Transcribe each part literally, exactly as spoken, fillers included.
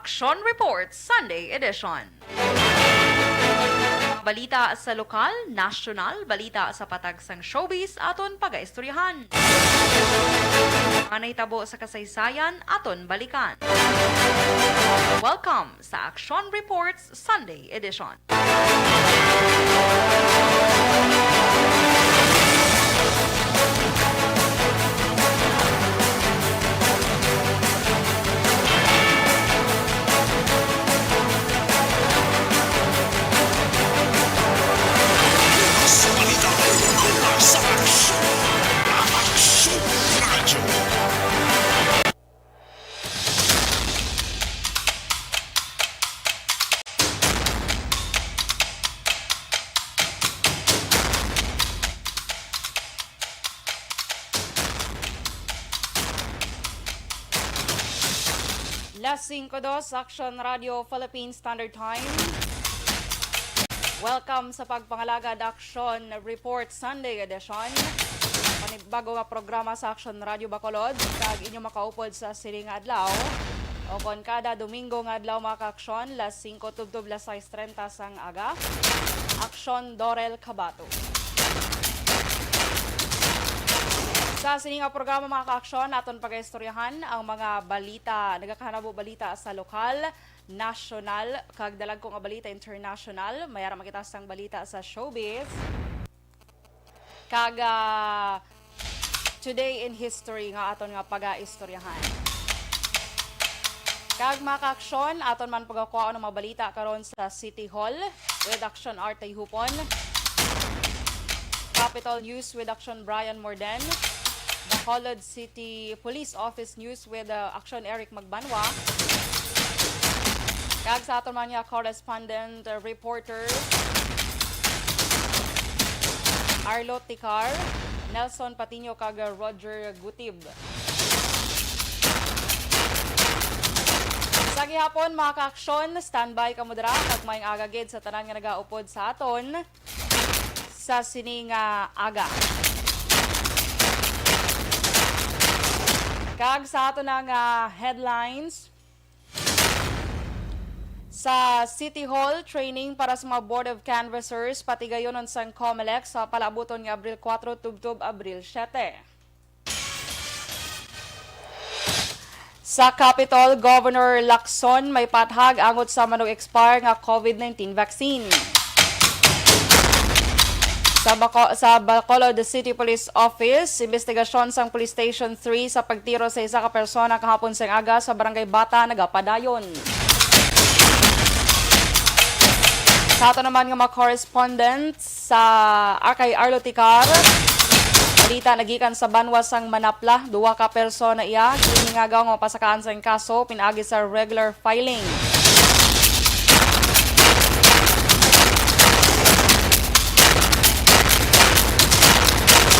Action Report Sunday Edition. Balita sa lokal, nasyonal, balita sa patag sang showbiz, aton pagaistoryahan. Mga nahitabo sa kasaysayan, aton balikan. Welcome sa Action Reports Sunday Edition. Las singko dos, Action Radio Philippine Standard Time. Welcome sa pagpangalagad Action Report Sunday Edition. Panibago nga programa sa Action Radio Bacolod, kag inyo makaupod sa sining nga adlaw. O kon kada Domingo nga adlaw, mga ka-aksyon, las singko tubtob las sais trenta sang aga. Aksyon Dorel Cabato. Sa sini nga programa, mga ka-aksyon, aton pagaistoryahan ang mga balita, nagakahanabo balita sa lokal, nasyonal, kag dalagko nga balita international. May ara makita sang balita sa showbiz. Kag, ah, Today in History nga aton nga pagaistoryahan. Kag, mga ka-aksyon, aton man pagakwaon ang mga balita karon sa City Hall with Action Art Tayhupon, Capitol News with Action Brian Morden, Bacolod City Police Office News with, uh, Action Eric Magbanwa. Kag sa aton man nga correspondent, uh, reporter, Arlo Ticar, Nelson Patiño, kag, uh, Roger Gutib. Sa gihapon, mga ka-aksyon, standby kamo dira, kag maayong aga gid sa tanan nga nagaupod sa aton sa sini nga aga. Kag sa aton nga headlines, sa City Hall, training para sa mga Board of Canvassers, patigayonon sang Comelec sa palaabuton nga Abril kuwatro tubtob Abril siyete. Sa Capitol, Governor Lacson may pathag angot sa manug-expire nga COVID nineteen vaccine. Sa Baco-, sa Bacolod City Police Office, investigasyon sang Police Station three sa pagtiro sa isa ka persona kahapon sang aga sa Barangay Bata nagapadayon. Sa ato naman nga mga correspondent, sa, ah, kay Arlo Ticar. Balita nagikan sa banwa sang Manapla, duha ka persona iya giningagaw nga mapasakaan sang kaso pinaagi sa regular filing.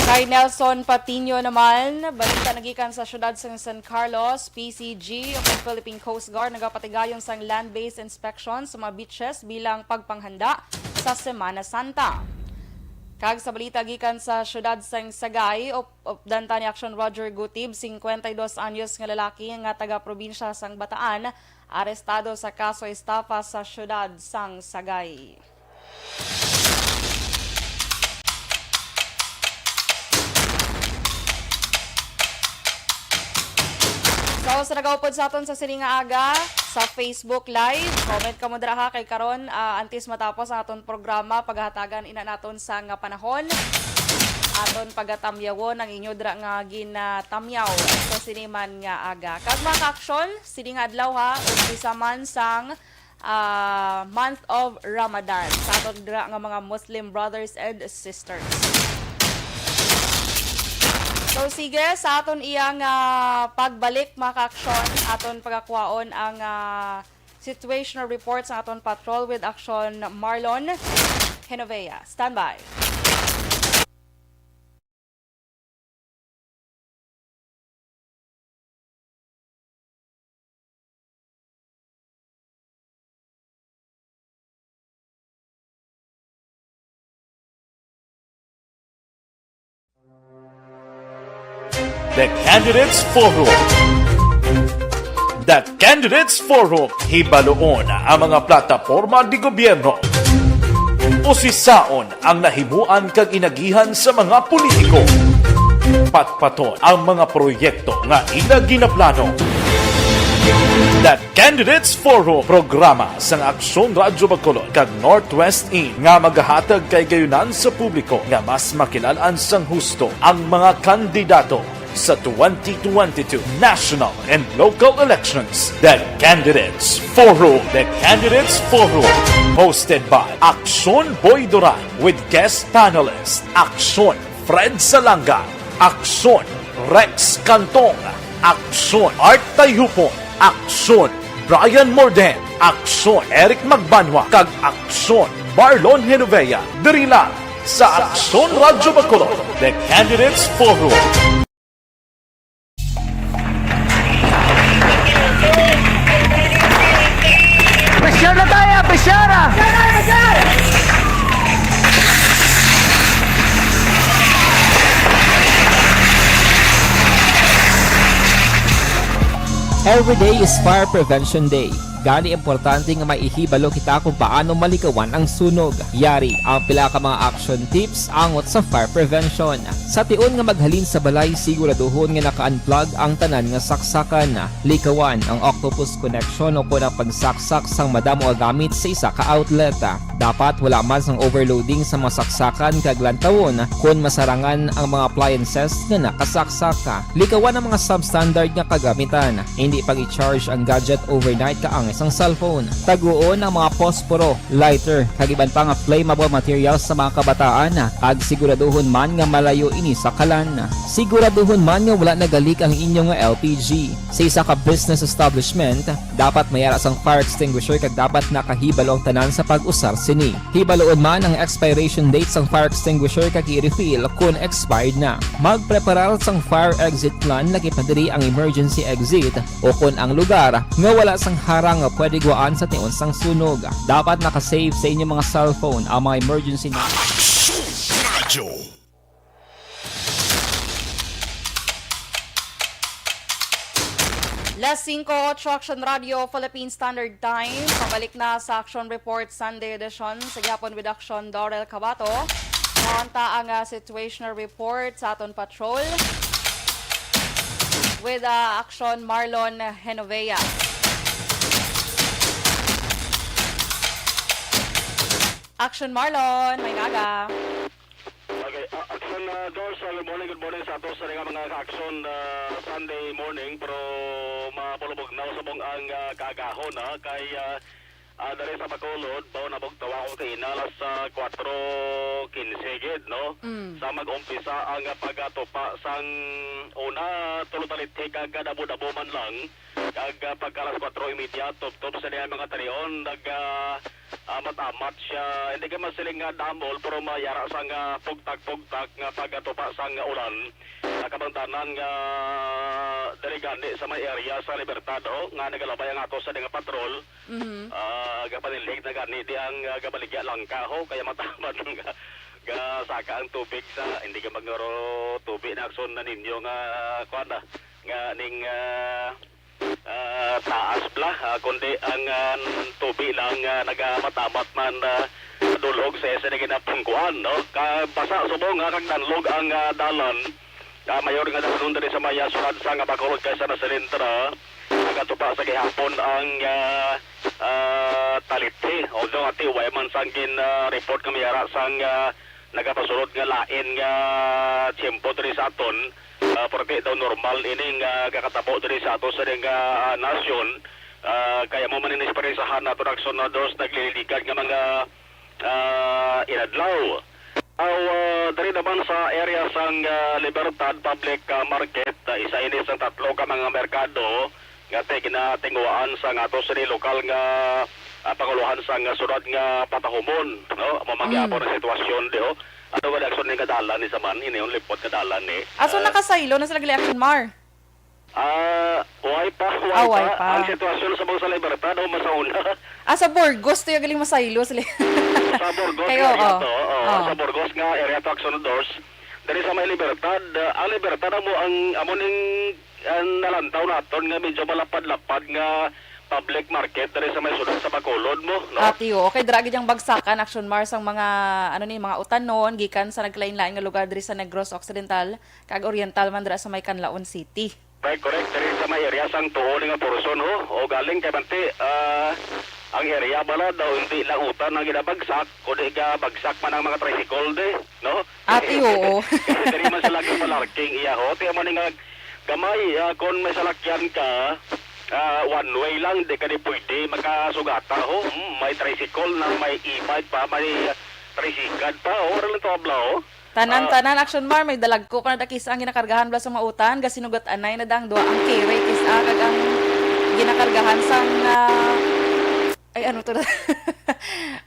Kay Nelson Patiño naman, balita nagikan sa siyudad sang San Carlos, P C G o Philippine Coast Guard nagapatigayon sang land-based inspection sa mga beaches bilang pagpanghanda sa Semana Santa. Kag sa balita gikan sa siyudad sang Sagay, up-, updan ta ni Action Roger Gutib, singkwenta y dos anyos nga lalaki nga taga-probinsya sang Bataan, arestado sa kaso estafa sa siyudad sang Sagay. So, sa nagaupod sa aton sa sini nga aga, sa Facebook Live, comment kamo dira ha, kay karon, ah, antes matapos ang aton programa, paghahatagan ina naton sang panahon, aton pagatamyawon ang inyo dira nga ginatamyaw sa sini man nga aga. Kag mga ka-aksyon, sini nga adlaw ha, umpisa man sang ah, month of Ramadan sa aton dira nga mga Muslim brothers and sisters. So, sige, sa aton iyang, ah, pagbalik, mga ka-aksyon, aton pagakwaon ang, ah, situational report sa aton patrol with Action Marlon Genovea. Standby. The Candidates Forum. The Candidates Forum, hibaluon ang mga plataporma de gobyerno. Usisaon ang nahimuan kag inagihan sa mga politiko. Patpaton ang mga proyekto nga ila ginaplano. The Candidates Forum, programa sang Aksyon Radyo Bacolod kag Northwest In nga magahatag kay gayunan sa publiko nga mas makilal-an sang husto ang mga kandidato sa twenty twenty-two national and local elections. The Candidates Forum. The Candidates Forum. Hosted by Aksyon Boy Duran with guest panelist Aksyon Fred Salanga, Aksyon Rex Cantong, Aksyon Art Tayhupon, Aksyon Brian Morden, Aksyon Eric Magbanwa, kag Aksyon Marlon Genovea. Diri lang sa Aksyon Radyo Bacolod, The Candidates Forum. Pressure na tayo! Pressure! Every day is Fire Prevention Day. Gani, importante nga may ihibalo kita kung paano malikawan ang sunog. Yari ang pila ka mga action tips angot sa fire prevention. Sa tion nga maghalin sa balay, siguraduhon nga naka-unplug ang tanan nga saksakan. Likawan ang octopus connection o kon ang pagsaksak sang madamo nga gamit sa isa ka outlet. Dapat wala man sang overloading sa mga saksakan kag lantawon kon masarangan ang mga appliances nga nakasaksak. Likawan ang mga substandard nga kagamitan. Hindi pag-i-charge ang gadget overnight kaangay sang cellphone. Taguon ang mga posporo, lighter, kag iban pa nga flammable materials sa mga kabataan, kag siguraduhon man nga malayo ini sa kalan. Siguraduhon man nga wala nagalik ang inyo nga L P G. Sa isa ka business establishment, dapat may ara sang fire extinguisher kag dapat nakahibalo ang tanan sa pag-usar sini. Hibaluon man ang expiration date sang fire extinguisher kag i-refill kon expired na. Magpreparar sang fire exit plan, lagi pa diri ang emergency exit o kon ang lugar nga wala sang harang nga pwede guwaan sa tion sang sunog. Dapat naka-save sa inyo mga cellphone ang mga emergency number. Aksyon Radyo. Las singko, otso, Aksyon Radyo, Philippine Standard Time. Pabalik na sa Action Report Sunday edition sa gihapon with Action Dorel Cabato. Mao unta ang, ah, situational report sa aton patrol with, ah, Action Marlon Genovea. Action Marlon, may naga. Okay, uh, Action, uh, George, uh, good morning, good morning sa ato sa nga mga Action, uh, Sunday morning, pero mapulubog na usabong ang, uh, kaagahon, ha, kay, uh, uh, dali sa Bacolod, bao na bugtawa ko kay ina alas, uh, kwatro kinse gid, no? Mm. Sa mag-umpisa ang, uh, pagatupa sang una, tulo talithi kag dabo-dabo man lang, kag, uh, pagka alas kwatro y media, tubtob sa mga talion, nag, uh, ah, amat-amat siya. Hindi ka masiling nga damol, pero mayara sang pugtak-pugtak nga pagatupa sang ulan. Sa kabangdanan nga diri gani sa may area sa Libertad, ho, nga nagalabay ang ato sa nga patrol. Mhm. Ah, gapaninlig na gani di ang, ah, gabaligya lang ka, ho, kaya matamat nga gasaka ang tubig sa, hindi ka magngaro tubig na akson na ninyo nga, kuwan na, nga ning, ah, ah, taas bala, ah, kundi ang, ah, tubig lang, ah, nagamatamot man, ah, dulog sa isa na ginapungkuan, no? Ka-, basa subong nga kag danlog ang, ah, dalan, ah, mayor nga dalan diri sa maya sulod sa nga Bacolod kay sa Nasalintra, nagatupa sa gihapon ang, ah, ah, talithi. Although ati, way man sang gin, ah, report nga may ara sang, ah, nagapasulod nga lain nga tiyempo diri sa aton, ah, parte daw normal ini nga gakatabo diri sa ato sa nga, ah, nasyon. Ah, kaya mo man ini sa paresahan nato, Action Radyo, naglililikad nga mga, ah, inadlaw. Aw, ah, diri naman sa area sang, ah, Libertad Public, ah, Market, ah, isa ini sa tatlo ka mga merkado nga ti-, ginatinguhaan sa nga ato sini lokal nga, ah, pangulohan sa nga syudad nga patahumon, no? Amo man Mm. gyapon ang sitwasyon diho. Ano ba, Action, ni nga dalan ni sa man, ini yung lipot nga dalan ni. Ah, so Ah, nakasaylo na sila gali, Action Mar? Ah, way pa, way Ah, way pa. pa. Ang sitwasyon sa mga sa Libertad, o mas sa una. Ah, sa Burgos, to yung galing masaylo sila. Sa Burgos Kayo, nga area oh. to, oo, Oh. sa Burgos nga area to, Action Radyo. Diri sa may Libertad, ah, ang Libertad amo ang, amo ning, ah, nalantaw naton nga medyo malapad-lapad nga public market diri sa may siyudad sa Bacolod mo, no? Ati, oo. Kay dira gid ang bagsakan, Action Mar, sang mga, ano ni, mga utanon gikan sa nagkalain-lain nga lugar diri sa Negros Occidental kag Oriental man dira sa may Canlaon City. Right, correct. Diri sa may area sang tuo ni nga portion, ho. O galing kay Bante, ah, ang area bala daw hindi lang utan ang ginabagsak, kundi gabagsak man ang mga tricycle di, no? Ati, oo. Kasi diri man sila gipalarking iya, ho. Tiyan mo ni nga gamay, ah, kung may salakyan ka, ah, one way lang, di ka di pwede makasugata, ho. Hmm, may tricycle na, may e-bike pa, may, ah, tricycad pa, ho. Wala lang to abla, ho. Tanan, Ah. tanan, Action Mar, may dalagko pa na da kis-a ang ginakargahan bala sa mga utan, gasinugat anay na dang dua ang carry kis-a kag ang ginakargahan sang, ah, ay, ano to na?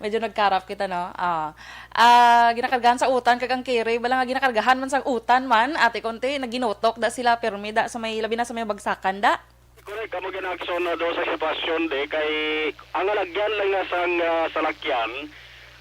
Medyo nagkarap kita, no? Ah. Ah, ginakargahan sa utan kag ang carry bala nga ginakargahan man sang utan man, ati konti, naginutok da sila, pirmi da sa may, labi na sa may bagsakan da. Correct, amo gid, Action, no, do sa sitwasyon di kay ang alagyan lang nga sang, ah, salakyan,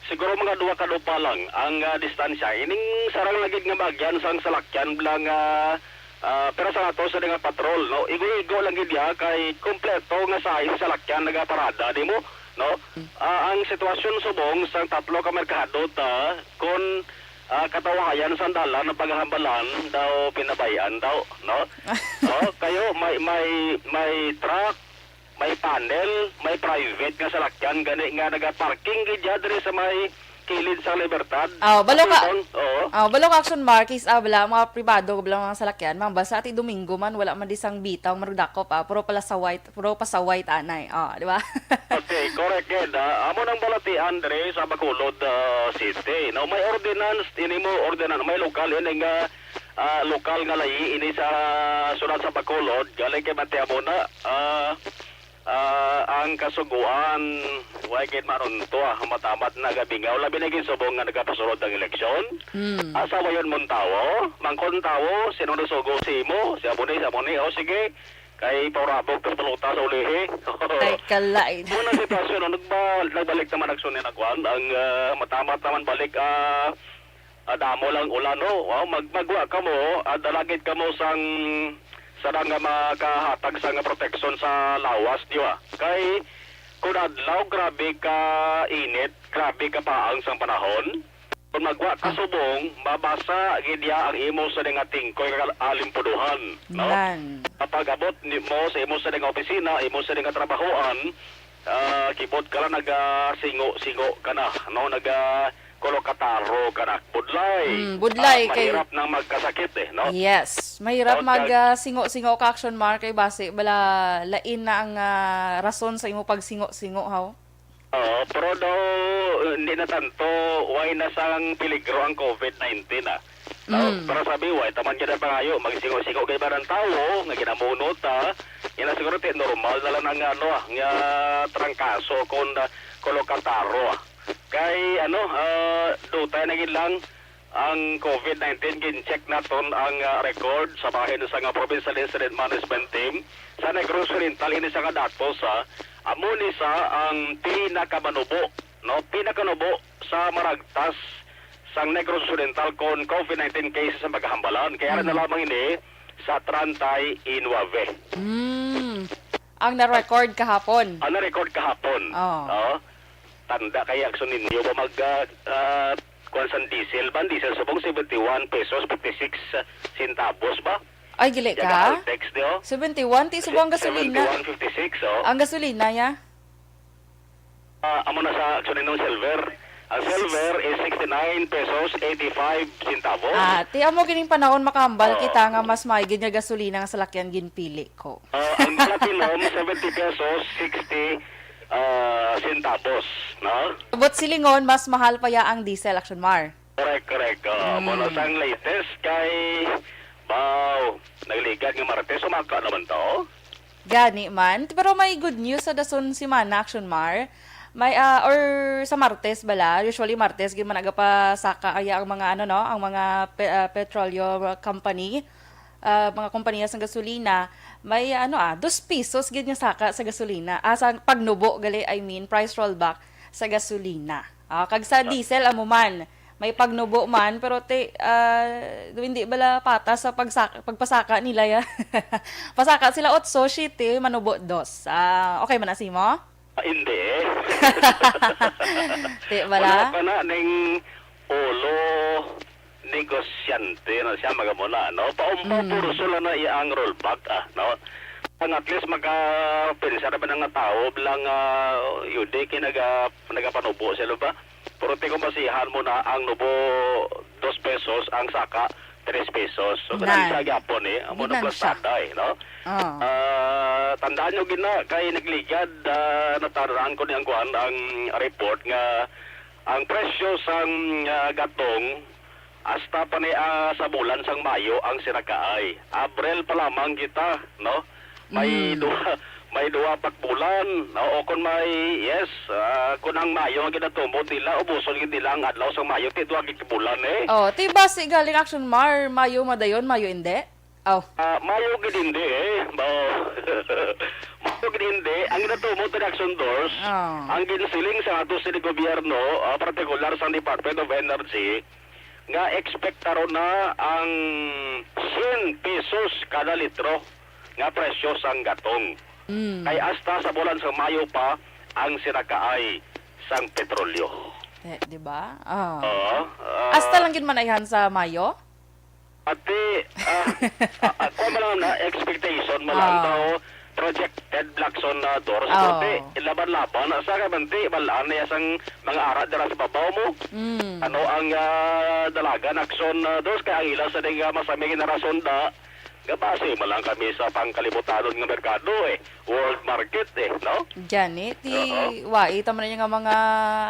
siguro mga duha ka dupa lang ang, ah, distansya. Ining sarang lang gid nga maagyan sang salakyan lang, ah, ah, pero sa ato sa nga patrol, no, igo-igo lang gid ya kay kompleto nga size salakyan nagaparada, di mo, no? Ah, ang sitwasyon subong sang tatlo ka merkado ta kon, ah, katawayan sang dalan ang paghambalan daw, pinabayaan daw, no? Oh, kayo, may, may, may truck, may panel, may private nga salakyan gani nga nagaparking gid ya diri sa may kilid sa Libertad. Oh, balo ka. Attorney Bong, oo. Oh, balo ka, Action Mar, kis-a bala, mga pribado bala, mga salakyan, mambasa ti Domingo man, wala man di sang bitaw, marudakop, ah, puro pala sa white. Puro pasaway ta anay. Oh, di ba? Okay, correct gid. Ah, amo nang balatian diri sa Bacolod, ah, City. No, may ordinance ini mo, ordinance, may lokal ini nga, ah, lokal nga layi ini sa siyudad sa Bacolod. Galing kay Matiamona, ah, ah, ang kasugoan, way gid maron to, ah, matamat na gabingaw. Labi na gid subong nga nagapasulod ang eleksyon. Hmm. Asa wayon mong tawo? Mangkon tawo, sino nasugo si imo? Si amo ni, si amo ni. O sige, kay paurabog tas balota sa ulihi. Ay, kalait. Mao na sitwasyon, no? Nagba-, nagbalik naman, Action, ni nagkuan. Ang, ah, matamat naman balik, ah, ah, damo lang ulan, no? Wow, mag-, magwa kamo, ah, dalagit kamo sang sarang nga makahatag sang proteksyon sa lawas niyo, ah. Kay kun adlaw, grabe ka init, grabe ka paang sang panahon. Kung magwa ka subong, mabasa gid ya ang imo sa nga tingkoy nga alimpuduhan, no? Nan. Kapag abot ni mo sa imo sa nga opisina, imo sa nga trabahoan, ah, kibot ka lang, nagasingo-singo ka na, no? Naga kolokataro ka na. Budlay. Mm, budlay Ah, kay mahirap nang magkasakit eh, no? Yes. Mahirap Tawag mag, kag ah, singo-singo ka, Action Mar, kay basi bala lain na ang, ah, rason sa imo pagsingo-singo, haw? Oo, pero daw, eh, hindi na tanto, way na sang peligro ang covid nineteen, ah. No? Mm. Pero sabi, way taman gid ang pangayo, magsingo-singo kay ba ng tawo, nga ginamunot, ah, yun na siguro, ti, normal na lang ang, ano, ah, nga trangkaso kung, ah, kolokataro, ah. Kay, ano, ah, dutay na gid lang, ang covid nineteen, gin-check naton ang, ah, record sa bahin sa nga Provincial Incident Management Team sa Negros Oriental. Ini sa nga datos, ah, amo ni sa ang pinakamanubo, no? Pinakanubo sa maragtas sang Negros Oriental kon covid nineteen cases ang pagkahambalan. Kaya na Mm. lamang ini sa treinta y nueve. Mm. Ang na-record kahapon. Ang na-record kahapon. Oh. Oo. Tanda kay Action ninyo ba mag, ah, ah, kuwan sang diesel ba? Ang diesel subong seventy-one pesos fifty-six centavos ba? Ay, gili Yaga ka? Altex, di, oh. Seventy-one, ti subong ang gasolina. Seventy-one fifty-six, oh. Ang gasolina, ya? Ah, amo na sa Action ninyo, silver. Ang silver is sixty-nine pesos eighty-five centavos. Ah, ti amo gining panahon makahambal Oh. kita nga mas maigid nga gasolina nga salakyan ginpili ko. Ah, ang platinum, seventy pesos sixty, ah, centavos, no? But silingon, mas mahal pa ya ang diesel, Action Mar. Correct, correct. Ah, Mm. amo na sang latest kay, wow, nagligad nga Martes, sumaka naman to. Gani man. Pero may good news sa dason semana, Action Mar. May, ah, or sa Martes bala, usually Martes, gid man nagapasaka aya ang mga, ano, no, ang mga pe-, ah, petroleum company, ah, mga kompanya sa gasolina. May, ano, ah, dos pesos gid nga saka sa gasolina. Ah, sa pagnubo, gali, I mean, price rollback sa gasolina. Ah, kag sa Ah. diesel, amo man, May pagnubo man, pero ti, ah, hindi bala patas sa pagsak-, pagpasaka nila ya. Pasaka sila otso, siyete, manubo dos. Ah, okay man na simo? Ah, hindi eh. Ti bala? Wala pa na ning ulo negosyante na siya, mga muna, no? Paumpaw Mm. puruso lang na iya ang rollback, ah, no? Ang at least maka-, pensar naman ang tao, bilang, ah, yun, di kinaga-, nagapanubo sila ba? Pero ti kung basihan mo na ang nubo, dos pesos, ang saka, tres pesos. So, Nan. Ganansya gyapon eh. Amo na Ganansya. Plastada eh, no? Oo. Ah, tandaan nyo gina, kay nagligad, ah, nataraan ko ni ang kuan, ang report nga ang presyo sang, ah, gatong hasta pa ni, ah, sa bulan sang Mayo ang sinakaay. Abril pa lamang kita, no? May Mm. duha, may duha pa bulan, no? O kung may, yes, ah, kung ang Mayo ang ginatumod nila, ubuson gid nila ang adlaw sa Mayo, ti duha gid ka bulan eh. Oh, ti basi galing Action Mar, Mayo madayon, Mayo indi? Oh. Ah, Mayo gid hindi eh. Oh. Mayo gid hindi. Ang ginatumod ni Action Dors, Oh. ang ginsiling sa ato sa gobyerno, ah, partikular sa Department of Energy, nga ekspektaron na ang siyam pesos kada litro nga presyo sang gatong. Mm. Kay hasta sa bulan sa Mayo pa ang sinakaay sang petrolyo. Eh, di ba? Ah. Oo, ah. Hasta lang gid man ayhan sa Mayo? Ati, ah, ah, ah, kuwan man lang na, expectation man lang Ah. daw, projected, Blackson, na Dors. Ah. Ati, laban-laban na sa kabanti, balaan na sang mga ara dira sa babaw mo. Mm. Ano ang, ah, dalagan, Action, ah, Dors, kay ang ila sa ding, ah, masami nga rason da, nga base man lang kami sa pangkalibutanon nga merkado, eh. World market, eh, no? Gani, ti Oo. Wai, tama na niya nga mga,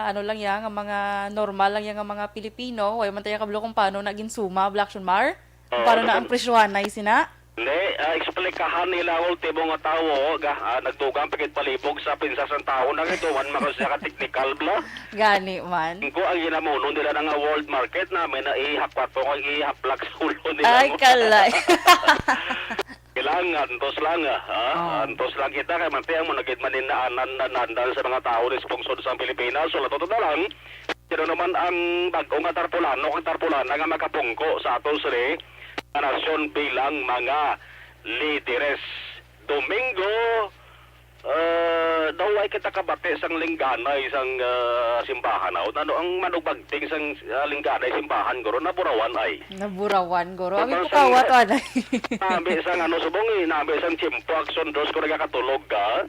ano lang yan, nga mga normal lang yan nga mga Pilipino. Wai man tayo kabalo kung paano na ginsuma, Black Shunmar? Kung Oo, paano na ang naman. Presyohanay sina? Hindi, ah, eksplikahan nila ang ultimo nga tawo, ga, ah, nagdugang pagkit palibog sa pinsas ng tao na ito, man, makasya ka technical, bla? Gani man. Kung ang ginamuno nila na nga world market namin na ihakwat ko, kung ihaplak sa ulo nila Ay, mo. Kalay. Kailangan, antos lang, ah, ha? Oh. Antos lang kita, kay manti ang mo nagit maninaanan na nandan sa mga tao ni sa pungsod sa Pilipinas. So, natuto na lang, sino naman ang bag-o nga tarpulano, ang tarpulana nga makapungko sa ato sini nga nasyon bilang mga lideres? Domingo, ah, daw ay kita kabati sang lingganay sang, ah, simbahan. Ano, ano ang manugbagting sang, ah, lingganay simbahan, guro? Naburawan ay. Naburawan, guro. Ang Tapos ipukawat, ang anay. Nami sang ano, subong eh, nami sang tiyempo, Action Dors, kung nagakatulog ka,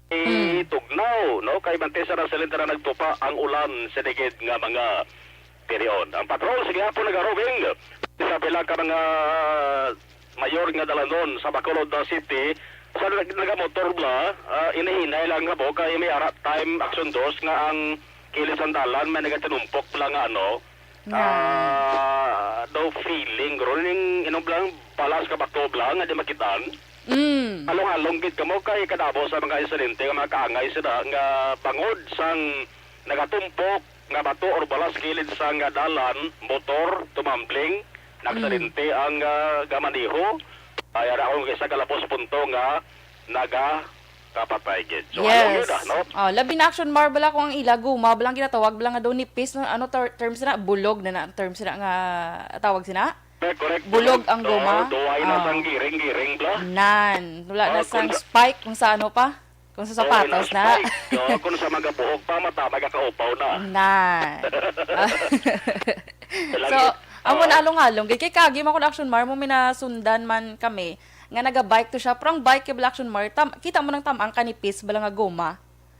Hmm. itugnaw, no? Kay manti sa Raselin, tara nagtupa ang ulan sa digid nga mga period. Ang patrol, sige hapon, nag-roving sa pila ka mga mayor nga dalanon sa Bacolod City, sa nag-, nagamotor bla, ah, hinahinay lang nga mo, kay may ara time, Action Dors, nga ang kilid sang dalan may nagatinumpok bla nga ano, Nga. ah, daw feeling, guro, ning inom bla, palas ka bato bla, nga di makitaan. Mm. Halong-halong gid kamo kay kadamo sa mga insidente nga makaangay sila nga bangod sang nagatumpok nga bato or balas kilid sa nga dalan, motor, tumambling, nagsalinte ang, ah, gamaneho. Ay, ara akong isa ka lapos punto nga nagakapatay gid. So, halong yun, ah, no? Oh, labi na Action Mar bala kung ang ila guma, balang ginatawag, bala nga daw nipis, no? Ano ter-, term sina? Bulog na na, term sina nga tawag sina? Correct, correct. Bulog ang Oo, guma? Duway na Ah. sang giring-giring, bla? Nan, wala na Oh, sang kung sa spike, kung sa ano pa? Kung sa Oo, sapatos na na. spike. Oo, kung sa magabuhok pa, mata, magakaupaw na. Nan. Kailangan So, amo Oo. na along-along. Kay, kay kagi man ko na Action Mar, mo minasundan man kami, nga naga-bike to siya. Pero ang bike kay Black Action Mar, tam-, kita mo nang tam-ang kanipis, bala nga goma.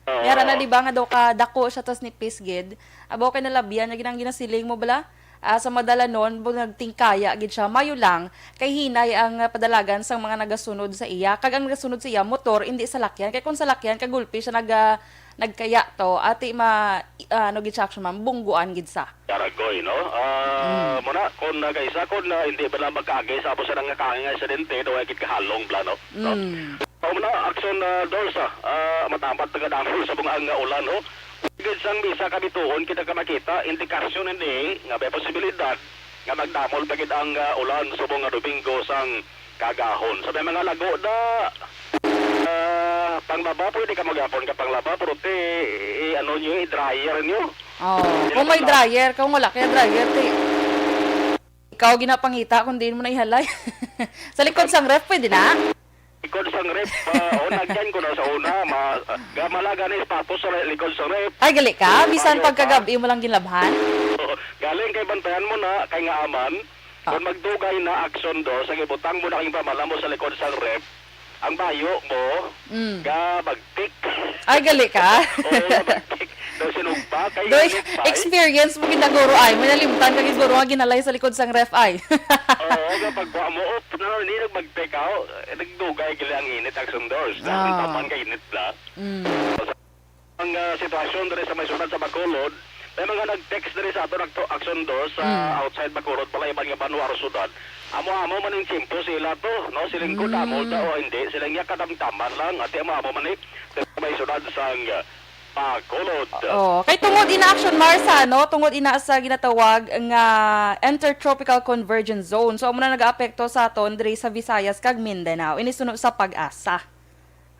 Oo. Yara na, di ba, nga daw ka dako siya, tas nipis gid. Abo kay nalabian niya ginang ginasiling mo, bala? Ah, sa madalanon, bu-, nagtingkaya gid siya. Mayo lang, kay hinay ang, ah, padalagan sang mga nagasunod sa iya. Kag ang nagasunod sa iya, motor, indi salakyan. Kay kung salakyan, kagulpi siya nag-, ah, nagkaya to. Ati ma-, ah, ano gid siya, action, ma'am, bungguan gid sa. Karagoy, no? Ah, Mm. muna, kung nagaisa, kung, ah, hindi ba lang magkaagi sa amo sa nangakaangay sa dente, daw ay gid kahalong bla, no? No? Mm. Mao na, Action, ah, Dors, ah, ah, matamat nga damol sa mga nga ulan, ho. Gid sang bisa ka bituon kita ka makita, indikasyon ini nga may posibilidad nga magdamol pa gid ang, ah, ulan subong nga Domingo sang kagahon. Sa may mga lago da, ah, panglaba, pwede ka magyapon ka panglaba, pero ti, i-, ano nyo, i-dryer nyo. Oh, kung may dryer, kung wala kay dryer, ti ikaw ginapangita kung diin mo na ihalay. Sa likod sang ref, pwede na? Likod sang ref, ah, o, nagyan ko na sa una, ma-, gamala gani sapatos sa likod sang ref. Ay, gali ka? Bisan pagkagabi mo lang ginlabhan? Oo. Galing kay bantayan mo na, kay nga aman, kung magdugay na action dos, ang ibutang mo na kay pamala mo sa likod sang ref, ang bayo mo, Mm. ga bagtik. Ay, gali ka? Oo, ga bagtik. Daw sinugba, kay Doy, init pa, eh. Experience mo gid na, guro, ay. May nalimtan ka gid, guro, nga ginhalay sa likod sang ref, ay. Oo, kapag wa mo, op, na, hindi nagbagtik ako. Eh, nagdugay gila ang init, action dos. Ah. Ang taman ka init na. Mm. Ang, ah, sitwasyon diri sa may syudad sa Bacolod, may mga nag-text diri sa aton akto-, action dos sa Mm. outside Bacolod, pala iban nga banwa o syudad. Amo-amo man ang tiyempo sila to, no? Siling ko, Mm. damo daw o hindi, siling niya kadamdaman lang, ati amo-amo man ni, sa may syudad sang, ah, Bacolod. Oo. Kay tungod ina, Action Mar, sa, ano, tungod ina sa ginatawag nga Intertropical Convergence Zone. So, amo na nagaapekto sa aton diri sa Visayas kag Mindanao. Ini suno sa PAGASA.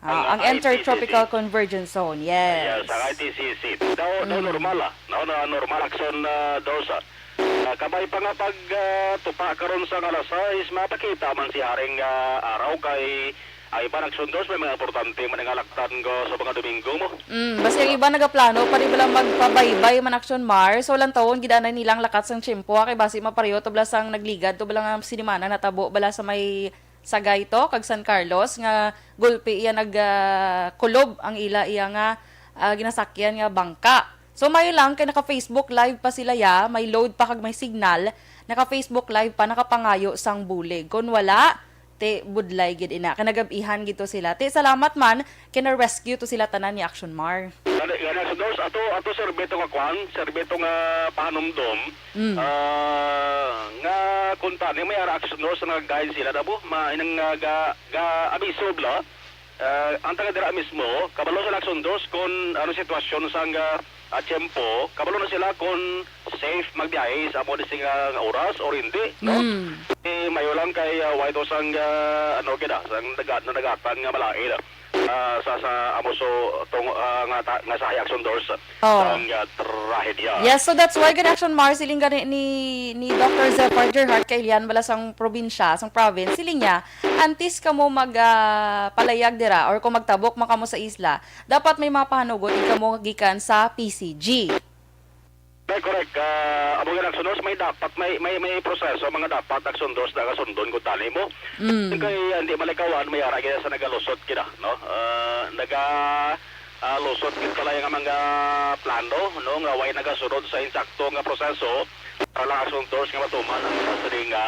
Ah, Ang ang I T C C. Intertropical Convergence Zone, yes. Yes, ang I T C C. Daw, daw Mm. normal, ah. No, na normal action, ah, daw sa, ah, kabay pa nga pag, ah, tupa karon sa alas sais, mapakita man si Haring, ah, Araw kay ang iba nagsundos, may mga importante man nga laktan ko sa mga Domingo mo. Mm, basi ang iba nagaplano pa rin bala magpabaybay man, Action Mar. So, lantawon gid anay nilang lakat sang tiyempo, ah, kay basi mapareho to bala sang nagligad to bala nga sinimana natabo bala sa may Sagay to kag San Carlos nga gulpi iya nag, ah, kulob ang ila iya nga, ah, ginasakyan nga bangka. So, mayo lang kay naka-Facebook Live pa sila, ya, may load pa kag may signal, naka-Facebook Live pa, nakapangayo sang bulig. Kon wala, ti budlay gid ina. Kay nagab-ihan gid to sila. Ti salamat man kay na-rescue to sila tanan ni Action Mar. Gani, gani, Action Dos, ato, ato serbi to nga kwan, serbi to nga pahanumdom. Mm. Ah, nga kuntani may ara Action Dos nga nag-guide sila na po, ma-, inang, ah, ga-, ga-abiso bala. Ah, ang taga dira mismo, kabalo sila Action Dos kung ano sitwasyon sang, ah, ah, tiyempo, kabalo na sila kung safe magbiyahe sa amo di sing, ah, nga oras or hindi, no? Mm. Eh, mayo lang kay, ah, way to sang, ah, ano gid, ah, sang naga-, nagatan nga malain, ah, ah, sa, sa amo so tong, ah, nga ta-, nga sa Action Dos, Oh. sang, ah, trahedya. Yes, so that's why gani Action Mar, siling gani ni, ni Doctor Zephyr Gerhart Kailian, bala sang probinsya, sang province, siling niya, antes kamo mag, ah, palayag dira or kung magtabok man kamo sa isla, dapat may mga pahanugot gid kamo gikan sa P C G. Ay, correct. Ah, amo nga nagsunod, may dapat, may, may, may proseso, mga dapat nagsundos na kasundon kung tani mo. Mm. Kay, ah, hindi malikawan, may ara gid sa nagalusot gid, ah, no? Ah, naga, ah, lusot gid pala yung mga plano, no? Nga way nagasunod sa insakto nga proseso para lang asuntos nga matuman ang sa nga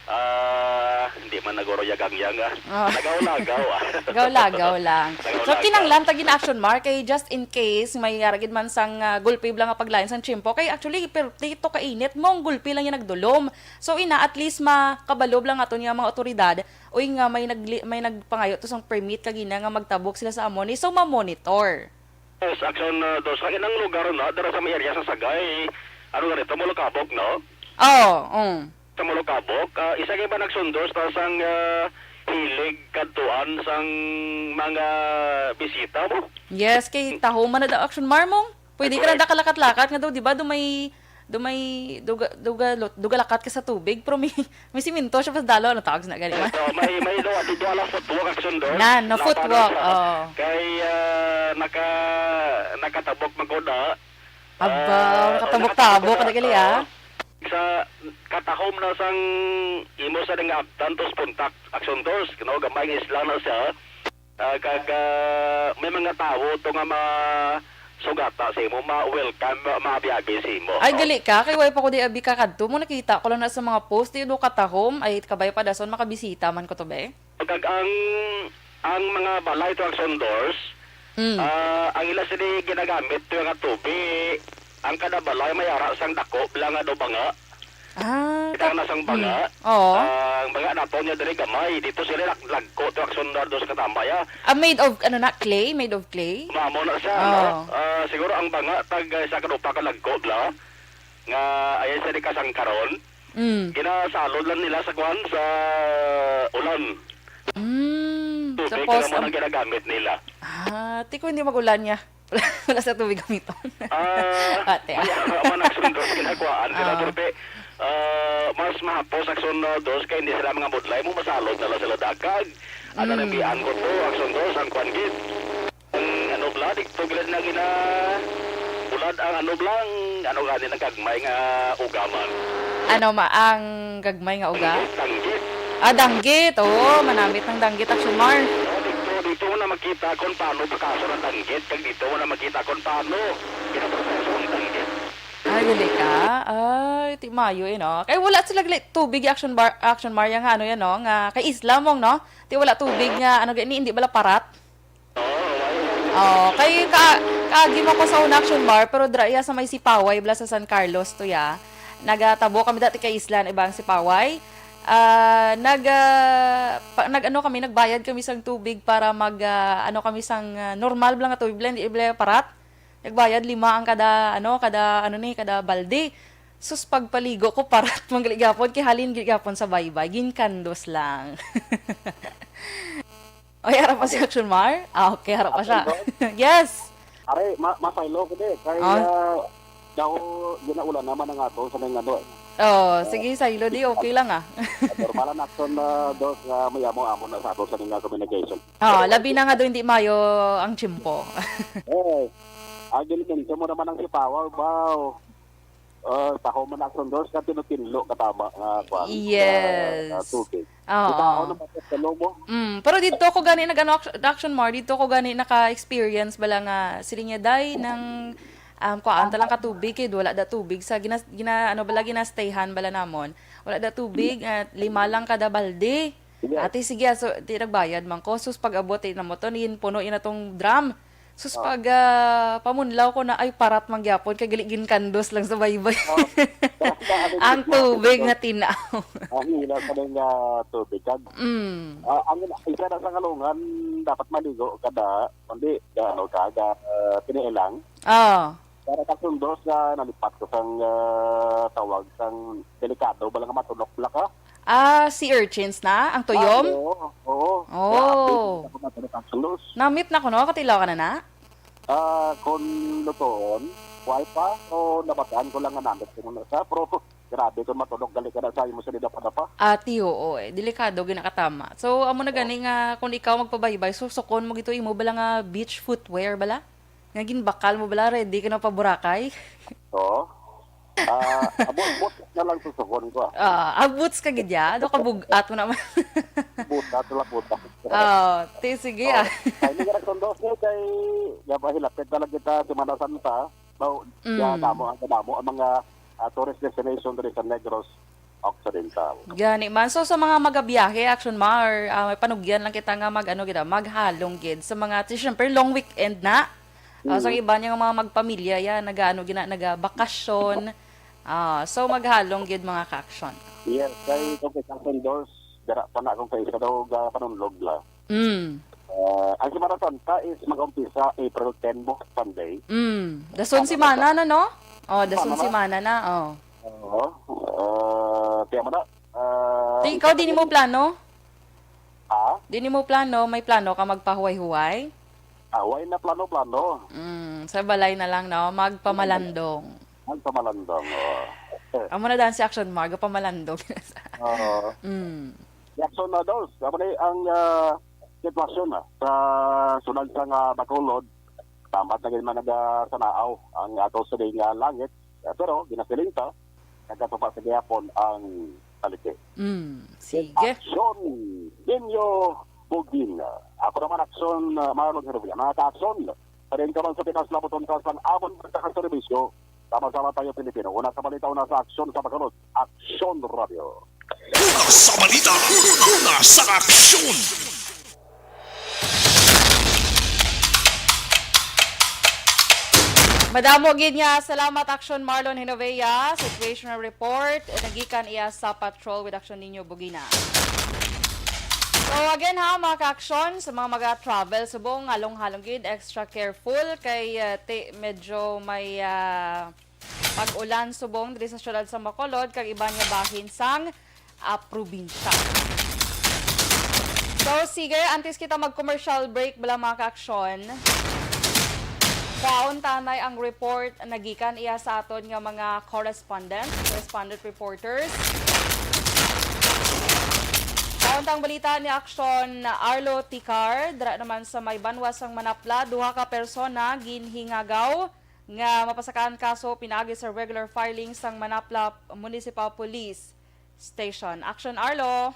Ah, hindi man naguro yagang-yang, ah. Oh. Lagaw-lagaw, ah. Lagaw-lagaw lang. Lagaw-lagaw. So, kinahanglan ta gid na action, Mar, kay just in case may ara gid man sang, ah, gulpi bala nga paglain sang tiyempo. Kay actually, pertito kainit mo, ang gulpi lang yung nagdulom. So, ina, at least makabalo lang aton nga mga otoridad, uy, nga may nagli-, may nagpangayo to sang permit kagina nga magtabok sila sa amo ni. So, ma-monitor. Yes, action, ah, dos. Ang inang lugar na, dara sa may area sa Sagay, ano nga rito, Mulukabok, no? Oo, mm. Sa Mulukabok, ah, isa kay ba nagsundos ta sang, ah, hilig kadtuan sang mga bisita mo? Yes, kay taho man na daw action, Mar, mong. Pwede ka na Correct. Dakalakat-lakat nga daw, di ba? Dumay, dumay, duga, duga, lot-, dugalakat ka sa tubig, pero may, may simento siya, pas dalo, ano tawag na gani, Mar? Ito, may, may daw, ato daw lang footwalk action doon. Na, no Napa footwalk, na sa, oo. Kay, ah, naka-, nakatabok man ko na. Aba, ah, nakatabok-tabok nakatabok na, na gali, ah. Oo. Sa katahom na sang imo sa nga abtan, tos puntak, action doors, no, gamay nga isla na siya. Ah, kag, ah, may mga tawo to nga ma-, sugata sa imo, ma-welcome, ma-, maabi-abi sa imo, Ay, no? Gali ka, kay way pa ko di abi kakadto mo, nakita ko lang na sa mga post, di do katahom, ay kabay pa dason, makabisita man ko to, be. Kag ang, ang mga balay to, action doors, Mm. ah, ang ila sini ginagamit to nga tubi, ang kada balay may ara sang dako, bala nga do banga. Ah, Kita tap-, na sang banga. Mm. Oo. Ah, ang banga nato niya diri gamay. Dito sila nag-, nagko to action na dos katambay, ah. Ah, made of, ano na, clay? Made of clay? Mamo na siya, Oo. no? Ah, siguro ang banga tag, ah, isa ka dupa ka lagko bla. Nga, ayan siya di kasangkaron. Mm. Ginasalod lang nila sa kwan, sa ulan. Mm. Tubig Tapos, lang mo ang nang ginagamit nila. Ah, ti ko hindi mag-ulan niya. Wala sa tubig gamiton. Ah, Ate, ah. May, ah, man action dos ginhaguaan sila, Ah. Pero te, ah, mas mahapos action, ah, dos kay hindi sila mga budlay mo, masalod na lang sila dakag. Ano nang Mm. bian ko to, action dos, ang kwan gid. Ang ano bla, dito gila na gina, bulad ang ano bla, ang ano gani nagkagmay nga ugaman. Ano ma, ang gagmay nga uga? Danggit, danggit. Ah, danggit. Oo, manamit ng danggit, Action Mar. Oo, dito, dito mo na makita kung paano pakaso ng danggit. Kag dito mo na makita kung paano pinaproseso ang danggit. Ay, gali ka. Ay, ti mayo eh, no? Kay wala sila gali tubig, Action Bar, Action Mar, yang ano yan, no? Nga kay Isla mong, no? Ti wala tubig nga, ano, gani, hindi bala parat? Oo, wala. Oh, kay ka, kaagi mo ko sa una, Action Mar, pero dra iya sa may Sipaway, bala sa San Carlos to ya. Nagatabo kami dati kay Isla, na ibang Sipaway. Ah, nag, ah, pa, nag, ano kami, nagbayad kami sang tubig para mag, ah, ano kami sang, ah, normal bala nga tubig, bala, hindi bala parat. Nagbayad lima ang kada, ano, kada, ano ni, kada balde. Sus, pagpaligo ko, parat man gali gihapon, kay halin gali gihapon sa baybay, ginkandos lang. Oy, harap pa si Action Mar? Ah, okay, harap pa siya. Action Mar? Yes! Are, ma-, mapaylo ko di. Kay, Ah. ah, daw, ginaulan naman ang ato sa may ano, eh. Oh, sige, saylo di, okay lang, ah. Normal ang action, ah, dos, nga may amo-amo na sa ato sa mga communication. Oh, Pero labi na nga do hindi mayo ang tiyempo. Eh, agil din, mo naman ang Sipaway, wow. Ah, taho man action dos ka tinutinlo ka tama nga kwan, Yes. nga, ah, tubig. Oo. Ikaw, ano, mapapalo mo? Mm, pero dito ko gani nag-ano, act-, Action Mar, dito ko gani naka-experience bala nga, siling niya, "Day, nang, um, kuhaan ta lang ka tubig, kay wala da tubig sa gina-, gina-, ano bala, ginastayhan bala namon. Wala da tubig, ah, lima lang kada balde." Yes. Ate, sige, ah, so, di nagbayad man ko. Sus, pag-abot, eh, na mo to, nin puno yun na tong drum. Sus, Oh. pag, ah, pamunlaw ko na, ay, parat man gyapon, kay gali ginkandos lang sa baybay. Oh. Ang tubig nga tinaw. Ang hila sa mga tubig. Kag, Mm. ah, ang ina-, isa na sa ngalungan, dapat maligo kada, kundi, ano, kada, ah, tiniilang. Oh. Para kasundos nga nalipat ko sang, ah, tawag sang delikado, bala nga matunok bala ka. Ah, sea urchins na? Ang tuyom? Ah, oo, oo. Oh. Grabe, hindi ako matulog ang tulos. Namit na ko, no? Katilaw ka na na? Ah, kung lutoon, wala pa. O, nabataan ko lang nga namit ko na sa. Pero, grabe, kung matulog, gali ka na sa imo sa didapa-dapa. Ati, oo, eh. Delikado, ginakatama. So, amo na Oh. gani nga, kung ikaw magpabaybay, so, sukon mo gito imo bala nga beach footwear bala? Nga ginbakal mo bala, ready ka na pa Boracay? Oo. Ah, abot-bot na lang susukon ko, ah. Ah, ah, boots ka gid ya? Ano ka bug-at mo naman? Buta, tula buta. Oh, ti, sige, Oh, ah. Ay, hindi ka nagsundo, sir, kay, nga ba, hilapit na lang kita, Semana Santa. No, Mm. ya, damo, ang damo, ang mga, ah, tourist destination diri sa Negros Occidental. Gani man. So, sa mga magabiyahe, Action Mar, ah, may panugyan lang kita nga mag, ano, gid, ah, maghalong gid sa mga, ti, syempre, long weekend na. Ah, sa Mm. iba niya nga mga magpamilya, yan, nag-ano, gina-, nagabakasyon. Ah, so, maghalong gid, mga ka-action. Yes, kay kung kay Cousin Dors, dara pa na akong sa isa daw ga panunlog la. Mm. Ah, ang Semana Santa is mag-umpisa April ten mo, Sunday. Mm. Dason Tama semana ba? na, no? Oh, dason Tama ba? semana na, oh. Oo. Ah, kaya mo na, ah, Di, ikaw, di nimo plano? Ha? Di nimo plano, may plano ka magpahuway-huway? Ah, way na plano-plano. Mm, sa balay na lang, no? Magpamalandong. Magpamalandong, oo. Amo na dan si Action Mar, pamalandong. Oo. Mm. Jackson, ah, Dors, amo ni ang, ah, sitwasyon, ah, sa sulod sang, ah, Bacolod. Tamat na gid man nagasanaaw ang ato sa nga langit. Ah, pero ginasiling ta, nagatupa sa gihapon ang taliki. Mm, sige. Aksyon, Genyo Bugin. Ako naman, Aksyon, ah, Marlon Hervilla. Mga ka-aksyon, parin ka man sa Pinas, labuton ka sang amon pagkakaservisyo. Sama-sama tayo, Pilipino. Una sa balita, una sa aksyon, sa Bacolod. Aksyon Radio. Una sa balita, una sa aksyon. Madamo gid nga salamat, Action Marlon Hinovea. Situational report, nagikan iya sa Patrol with Action Nino Bugina. So again ha, mga ka-aksyon, sa mga mag-travel subong, halong-halong gid, extra careful kay, uh, ti, medyo may, uh, pag-ulan subong diri sa siyudad sa Bacolod kag iban nga bahin sang, ah, probinsya. So, sige, antes kita mag-commercial break, bala, mga ka-aksyon. Kwaon tanay ang report nagikan iya sa aton nga mga correspondent, correspondent reporters. Kwaon tang balita ni Action Arlo Ticar, dira naman sa may banwa sang Manapla, duha ka persona ginhingagaw nga mapasakaan kaso pinaagi sa regular filing sang Manapla Municipal Police Station. Action Arlo.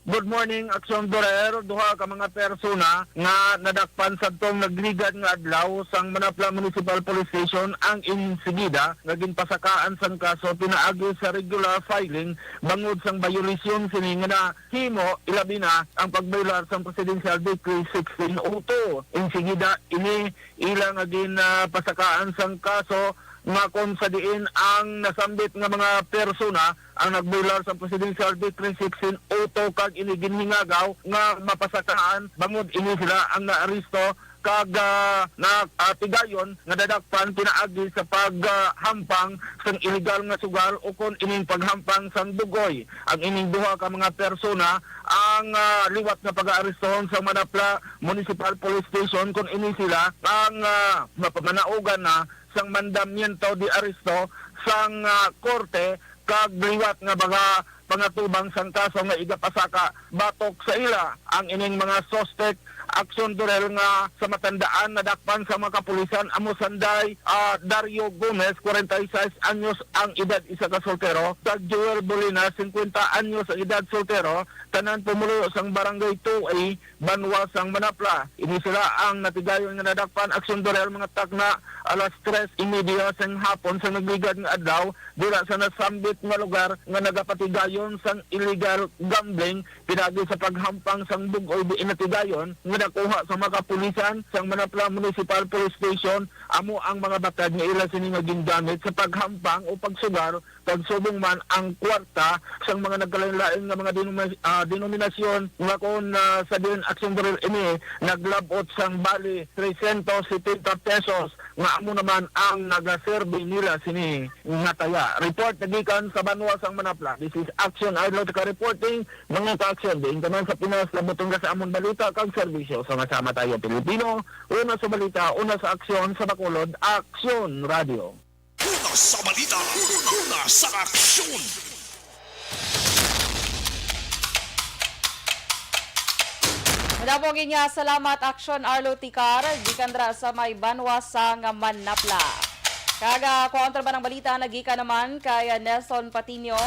Good morning, Aksyon Doraero. Duha ka mga persona nga nadakpan sadtong nagligad nga adlaw sang Manapla Municipal Police Station ang insigida nga ginpasakaan sang kaso pinaagi sa regular filing bangod sang bayolasyon sini nga nahimo, ilabi na ang pagbaylar sang Presidential Decree sixteen oh two. Insigida ini ila nga ginpasakaan sang kaso nga kon sa diin ang nasambit nga mga persona ang nagbular sa Presidential Decree sixteen oh two kag ini ginhingagaw nga mapasakaan bangod ini sila ang naaresto kag, ah, natigayon nga nadakpan pinaagi sa paghampang sang iligal nga sugal o kon ining paghampang sang dugoy. Ang ining duha ka mga persona ang, ah, liwat nga pag-aarestohon sa Manapla Municipal Police Station kon ini sila ang, ah, mapamanaugan na sang mandamiento de arresto sang, ah, korte kag liwat nga mga pangatubang sang kaso nga igapasaka batok sa ila. Ang ining mga suspect, Aksyon Dorel, nga sa matandaan nadakpan sa mga kapulisan amo sanday, ah, Dario Gomez, kwarenta y seis anyos ang edad, isa ka soltero, kag Joel Bolina, singkwenta anyos ang edad, soltero, tanan pumuluyo sang Barangay two A, banwa sang Manapla. Ini sila ang natigayon nga nadakpan, Aksyon Dorel, mga takna alas tres y media sang hapon sa nagligad nga adlaw, dira sa nasambit nga lugar nga nagapatigayon sang illegal gambling, pinaagi sa paghampang sang bug-oy diin natigayon nga nakuha sa mga kapulisan sang Manapla Municipal Police Station. Amo ang mga batad nga ila sini nga gingamit sa paghampang o pagsugal, kag subong man ang kwarta sang mga nagkalain-lain nga mga denoma-, ah, denominasyon, nga kon, ah, sa diin, Aksyon Dorel, ini naglab-ot sang bali trescientos setenta pesos, nga amo naman ang nagaserbi nila sini nga taya. Report nagikan sa banwa sang Manapla. This is Action Arlo ka reporting, mga ka-aksyon. Diin ka man sa Pinas, labot ka sa amon balita kag serbisyo. Sama-sama tayo, Pilipino. Una sa balita, una sa aksyon, sa Bacolod, Aksyon Radio. Una sa balita, una sa aksyon. Madamo gid nga salamat, Aksyon Arlo Ticar, gikan dira sa may banwa sang Manapla. Kag, ah, kontra ba ng balita, nagikan naman kay, ah, Nelson Patino.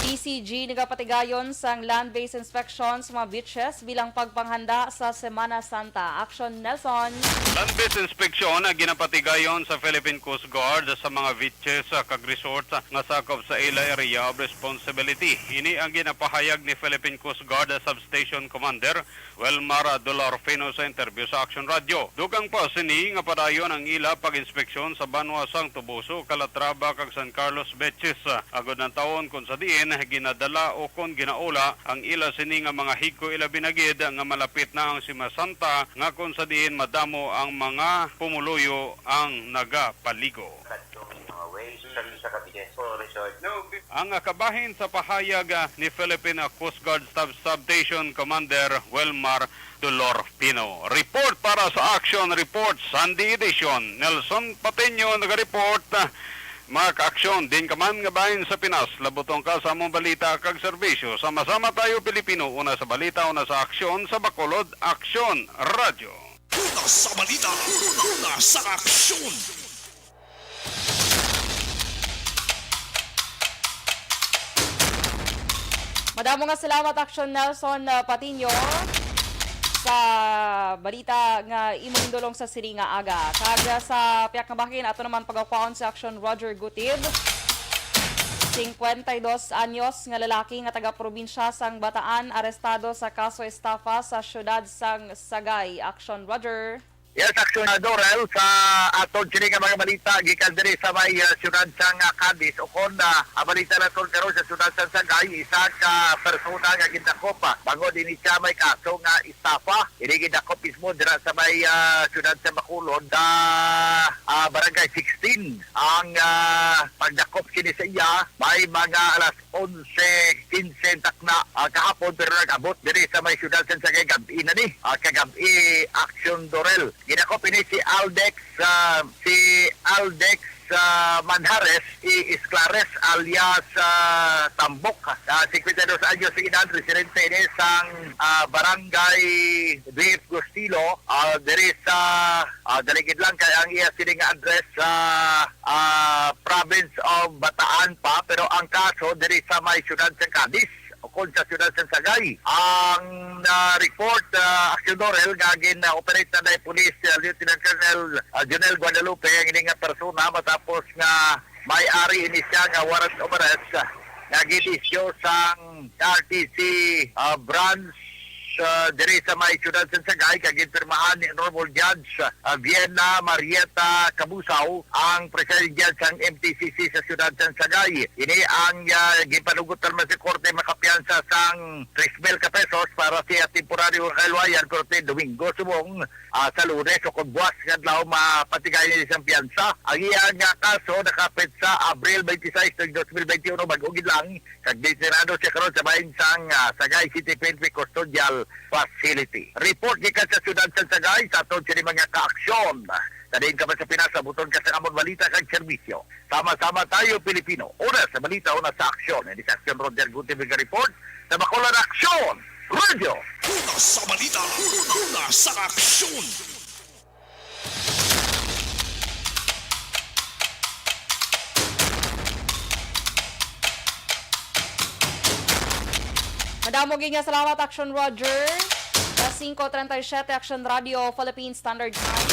P C G nagapatigayon sang land-based inspection sa mga beaches bilang pagpanghanda sa Semana Santa. Aksyon, Nelson. Land-based inspection ang ginapatigayon sa Philippine Coast Guard sa mga beaches, ah, kag resort, ah, nga sakop sa ila area of responsibility. Ini ang ginapahayag ni Philippine Coast Guard Substation Commander Welmar Dolorfino sa interview sa Action Radio. Dugang pa sini nga padayon ang ila pag-inspeksyon sa banwa sang Toboso, Calatrava, kag San Carlos Beaches, agod nang taon kon sa diin ginadala o kon ginaula ang ila sini nga mga higko, ilabi na gid nga malapit na ang Semana Santa, nga kon sa diin madamo ang mga pumuluyo ang nagapaligo. Kadtong mga ways sa isa ka bides o resort. No, ang kabahin sa pahayag, ah, ni Philippine Coast Guard Staff Substation Commander Welmar Dolor Pino. Report para sa Action Report Sunday Edition. Nelson Patino nagareport, ah, mga ka-aksyon. Diin ka man nga bahin sa Pinas, labuton ka sa among balita kag serbisyo. Sama-sama tayo, Pilipino. Una sa balita, una sa aksyon, sa Bacolod Aksyon Radio. Una sa balita, una sa aksyon. Madamo nga salamat, Action Nelson, uh, Patino, sa balita nga imong dulong sa sini nga aga. Kag, uh, sa piyak nga bahin, ato naman pagakwaon sa Action Roger Gutib. Singkwenta y dos anyos nga lalaki nga taga-probinsya sang Bataan, arestado sa kaso estafa sa siyudad sang Sagay. Action Roger. Yes, Action, uh, Dorel, sa atong sini nga mga balita gikan diri sa may, uh, siyudad sang, uh, Cadiz, ukon, uh, ang balita naton karon sa siyudad sang Sagay, isa ka persona nga gindakop, uh, bangod ini siya may kaso nga estafa. Ini gindakop mismo dira sa may, uh, siyudad sa Bacolod, sa, uh, Barangay sixteen. Ang, uh, pagdakop kini sa iya may mga alas onse quince ang takna, ah, kahapon, pero nag-abot diri sa may siyudad sa Sagay gab-i na ni, ah, kagab-i, Action Dorel. Ginakop ini si Aldex, ah, si Aldex, ah, Manjares y Esclares alias, ah, Tambok. Ah, singkwenta y dos anyos ang edad, residente ini sang, ah, Barangay Dave Gustilo, ah, diri sa, ah, daligid lang kay ang iya sini nga address sa, ah, province of Bataan pa, pero ang kaso diri sa may siyudad sa Cadiz. Ukon sa siyudad sa Sagay. Ang na-report, ah, Action Dorel, nga gin-operate na ni Police, ah, Lieutenant Colonel, ah, Jonel Guadalupe ang ini nga persona matapos nga may ari ini siya nga warrant of arrest, ah, nga gin-issue sang R T C, ah, branch, ah, diri sa may siyudad sa Sagay, kag ginpirmahan ni Honorable Judge, ah, Vienna Marietta Cabusao, ang presiding judge sang M T C C sa siyudad sang Sagay. Ini ang, ah, gipanugot man sa korte makapiyansa sang tres mil ka pesos para sa temporaryo nga kaluwayan, pero ti Domingo subong, ah, sa Lunes o kon buwas nga adlaw mapatigay ni sang piyansa. Ang iya nga kaso nakapit sa Abril twenty-six tuig dos mil twenty-uno, bag-o gid lang, kag detainado siya karon sa bahin sang, ah, Sagay City P N P Custodial Facility. Report gikan sa siyudad sa Sagay, sa aton sini mga kaaksyon. Sa diin ka man sa Pinas, abuton ka sa amon balita kag serbisyo. Sama-sama tayo, Pilipino. Una sa balita, una sa aksyon. Ini sa Aksyon, Roger Gutierrez report sa Bacolod Aksyon Radio. Una sa balita, una sa aksyon. Madamo gid nga salamat, Action Roger. Alas singko treinta y siete, Action Radio Philippine Standard Time.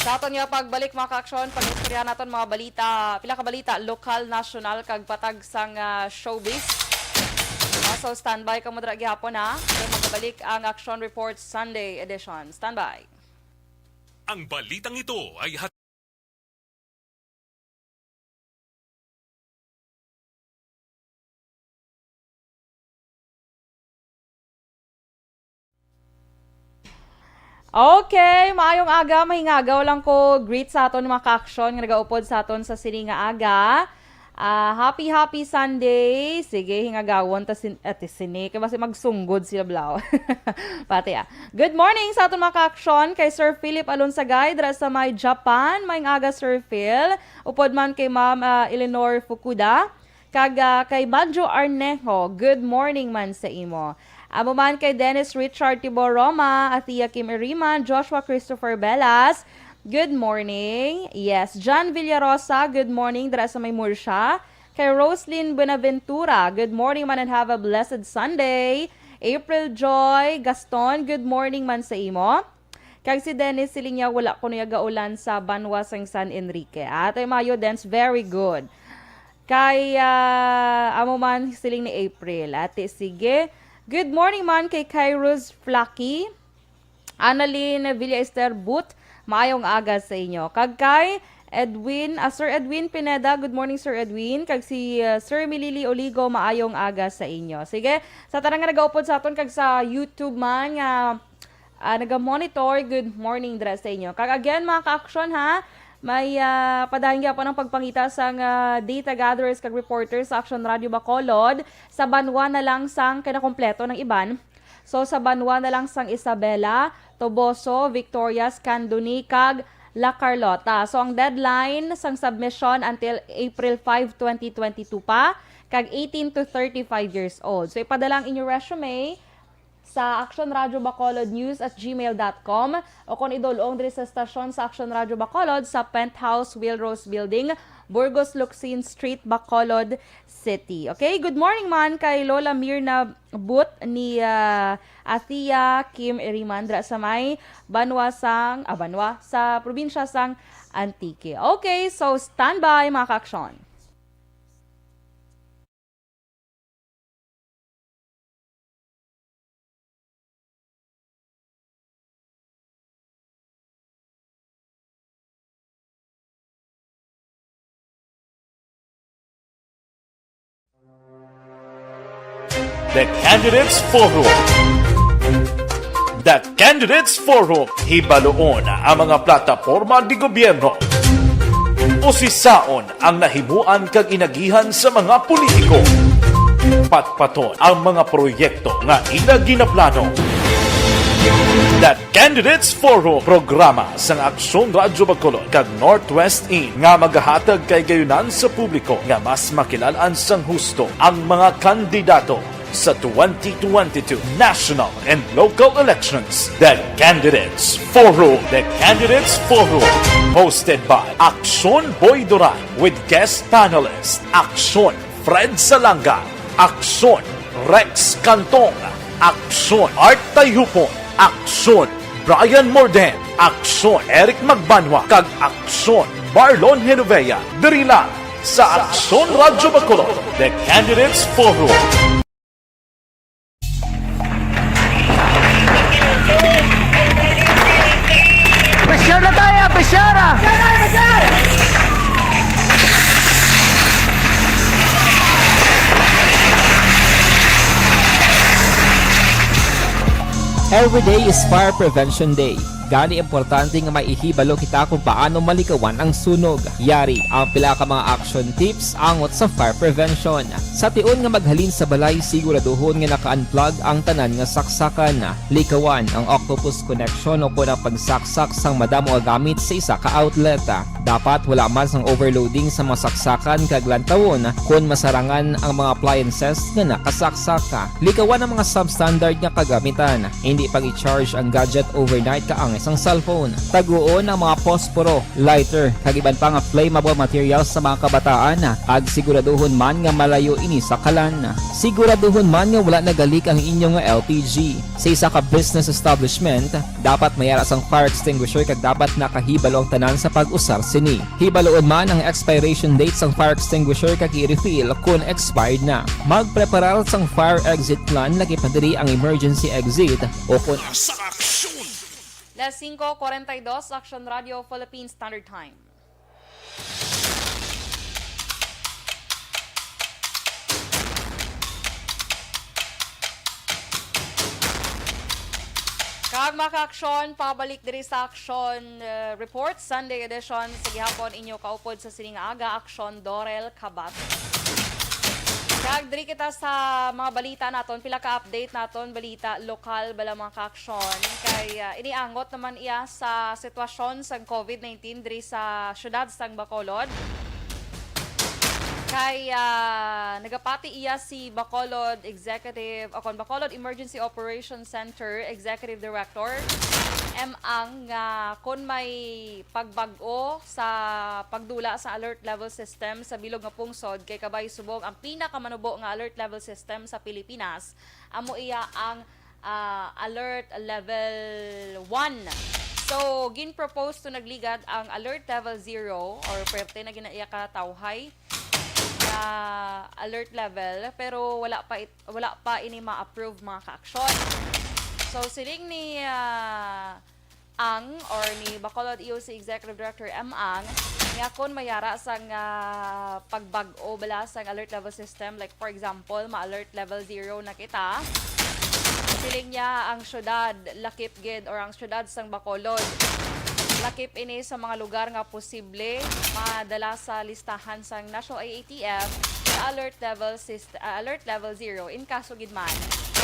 Sa aton nga pagbalik, mga kaaksyon, pag-istoryahan naton mga balita, pila ka balita, lokal, nasyonal, kag patag sang, ah, showbiz. Ah, so, standby kamo dira gihapon, ha? Pero magabalik ang Action Report Sunday Edition. Standby. Ang balitang ito ay hat- Okay, maayong aga, mahingagaw lang ko greet sa aton mga kaaksyon nga nagaupod sa aton sa sini nga aga. Ah, happy, happy Sunday. Sige, hingagawon ta sin-, ati sini. Kay basi magsunggod sila, blaw. Pati, ah. Good morning sa aton mga kaaksyon kay Sir Philip Alonsagay dira sa may Japan. Maayong aga, Sir Phil. Upod man kay Ma'am, ah, Eleanor Fukuda. Kag, ah, kay Banjo Arnejo, good morning man sa imo. Amo man kay Dennis Richard Tibor Roma, Athea Kim Iriman, Joshua Christopher Velas, good morning. Yes, John Villarosa, good morning, dira sa may Murcia. Kay Roslyn Buenaventura, good morning man and have a blessed Sunday. April Joy Gaston, good morning man sa imo. Kag si Dennis siling niya, wala kuno ya gaulan sa banwa sang San Enrique. Atay mayo, Dens, very good. Kay, ah, amo man siling ni April. Ate, sige. Good morning man kay Kairos Flaky. Annalyn Villaester Boot, maayong aga sa inyo. Kag kay Edwin, ah, Sir Edwin Pineda, good morning, Sir Edwin. Kag si, ah, Sir Milili Oligo, maayong aga sa inyo. Sige, sa tanan nga nagaupod sa aton kag sa YouTube man nga, ah, naga-monitor, good morning dira sa inyo. Kag again, mga ka-aksyon, ha, may, ah, padayon gyapon ang pagpangita sang, ah, data gatherers kag reporters sa Action Radio Bacolod. Sa banwa na lang sang kinakompleto ng iban. So, sa banwa na lang sang Isabela, Toboso, Victorias, Candoni, kag La Carlota. So, ang deadline sang submission until April five, twenty twenty-two pa, kag eighteen to thirty-five years old. So, ipadala ang inyong resume sa Action Radio Bacolod News at gmail dot com o kon idul-ong diri sa estasyon sa Action Radio Bacolod sa Penthouse Wheelrose Building, Burgos Locsin Street, Bacolod City. Okay, good morning man kay Lola Mirna But ni, ah, Athea Kim Iriman dira sa may banwa sang, ah, banwa, sa probinsya sang Antique. Okay, so standby, mga ka-aksyon. The Candidates Forum. The Candidates Forum. Hibaluon ang mga plataporma di gobyerno. Usisaon ang nahimuan kag inagihan sa mga politiko. Patpaton ang mga proyekto nga ila ginaplano. The Candidates Forum, programa sang Aksyon Radyo Bacolod kag Northwest Inn nga magahatag kay gayunan sa publiko nga mas makilal-an sang husto ang mga kandidato sa twenty twenty-two national and local elections. The Candidates Forum. The Candidates Forum. Hosted by Aksyon Boy Duran with guest panelist Aksyon Fred Salanga, Aksyon Rex Cantong, Aksyon Art Tayhupon, Aksyon Brian Morden, Aksyon Eric Magbanwa, kag Aksyon Marlon Genovea. Diri lang sa Aksyon Radyo Bacolod, The Candidates Forum. Pisyara tayo, pisyara! Every day is Fire Prevention Day. Gani, importante nga may ihibalo kita kung paano malikawan ang sunog. Yari ang pila ka mga action tips angot sa fire prevention. Sa tion nga maghalin sa balay, siguraduhon nga naka-unplug ang tanan nga saksakan. Likawan ang octopus connection o kon ang pagsaksak sang madamo nga gamit sa isa ka outlet. Dapat wala man sang overloading sa mga saksakan kag lantawon kon masarangan ang mga appliances nga nakasaksak. Likawan ang mga substandard nga kagamitan. Indi pag-i-charge ang gadget overnight kaangay sang cellphone. Taguon ang mga posporo, lighter, kag iban pa nga flammable materials sa mga kabataan, kag siguraduhon man nga malayo ini sa kalan. Siguraduhon man nga wala nagalik ang inyo nga L P G. Sa isa ka business establishment, dapat may ara sang fire extinguisher kag dapat nakahibalo ang tanan sa pag-usar sini. Hibaloon man ang expiration date sang fire extinguisher kag i-refill kon expired na. Magpreparar sang fire exit plan, lakip na diri ang emergency exit o kon Sa aksyon! Las singko kuwarenta y dos, Aksyon Radio, Philippine Standard Time. Kag mga ka-aksyon, pabalik diri sa Aksyon, uh, Report, Sunday edition sa gihapon, inyo kaupod sa sining aga, Aksyon Dorel Kabat. Kag diri kita sa mga balita naton, pila ka update naton, balita lokal bala, mga ka-aksyon. Kay, ah, iniangot naman iya sa sitwasyon sang covid nineteen diri sa siyudad sang Bacolod. Kay, ah, nagapati iya si Bacolod Executive, o kon Bacolod Emergency Operations Center Executive Director M. Ang, nga kon may pagbag-o sa pagdula sa alert level system sa bilog nga pungsod, kay kabay subong ang pinakamanubo nga alert level system sa Pilipinas, amo iya ang, ah, alert level one. So, gin-propose to nagligad ang alert level zero, or pwerte na gina-, iya ka tawhay nga alert level, pero wala pa it-, wala pa ini ma-approve, mga ka-aksyon. So, siling ni, ah, Ang or ni Bacolod E O C Executive Director M. Ang, nga kon may ara sang, ah, pagbag-o bala sang alert level system, like, for example, ma-alert level zero na kita, siling niya, ang syudad lakip gid, or ang syudad sang Bacolod, lakip ini sa mga lugar nga posible madala sa listahan sang National I A T F nga alert level syst-, ah, alert level zero, in kaso gid man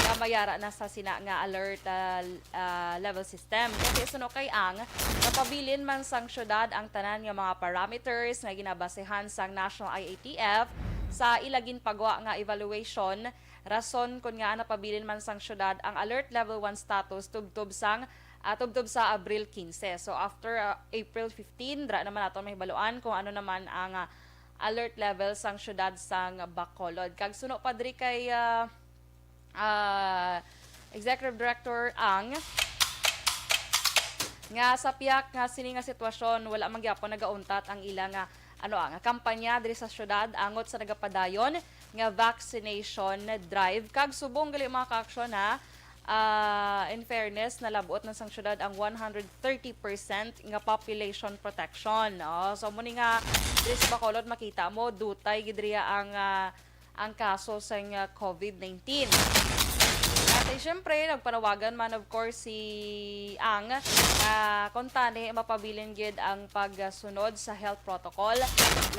nga may ara na sa sina nga alert, ah, ah, level system. Kasi suno kay Ang, napabilin man sang syudad ang tanan nga mga parameters nga ginabasehan sang National I A T F sa ila ginpagwa nga evaluation, rason kon ngaa napabilin man sang syudad ang alert level one status tubtob sang, ah, tubtob sa Abril quince. So, after, ah, April fifteen, dira naman naton mahibaluan kung ano naman ang, ah, alert level sang syudad sang Bacolod. Kag suno pa diri kay, ah, ah, Executive Director Ang, nga sa pihak nga sini nga sitwasyon, wala man gyapon nagauntat ang ila nga, ano, ah, nga kampanya diri sa syudad angot sa nagapadayon nga vaccination drive. Kag subong gali, mga ka-aksyon, ha, ah, in fairness, nalab-ot na sang syudad ang one hundred thirty percent nga population protection. Oh, so, muni nga diri sa Bacolod, makita mo, dutay gid diri ang, ah, ang kaso sang, ah, covid nineteen. At, eh, syempre, nagpanawagan man, of course, si Ang, ah, kung tani mapabilin gid ang pagsunod sa health protocol.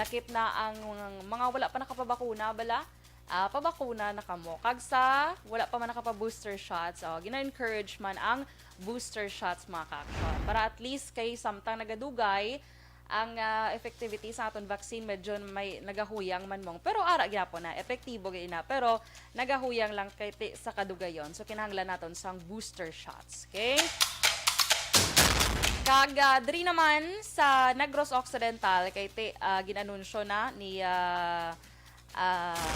Lakip na ang mga wala pa nakapabakuna bala, ah, pabakuna na kamo. Kag sa wala pa man nakapa-booster shots, oh, gina-encourage man ang booster shots, mga ka-aksyon. Para at least kay samtang nagadugay ang, ah, effectivity sa aton vaccine, medyo may nagahuyang man mong. Pero ara gyapon na, epektibo gyud na, pero nagahuyang lang kay ti-, sa kadugayon. So kinahanglan naton sang booster shots, okay? Kag, ah, diri naman sa Negros Occidental kay ti-, ah, ginanunsyo na ni, ah, ah,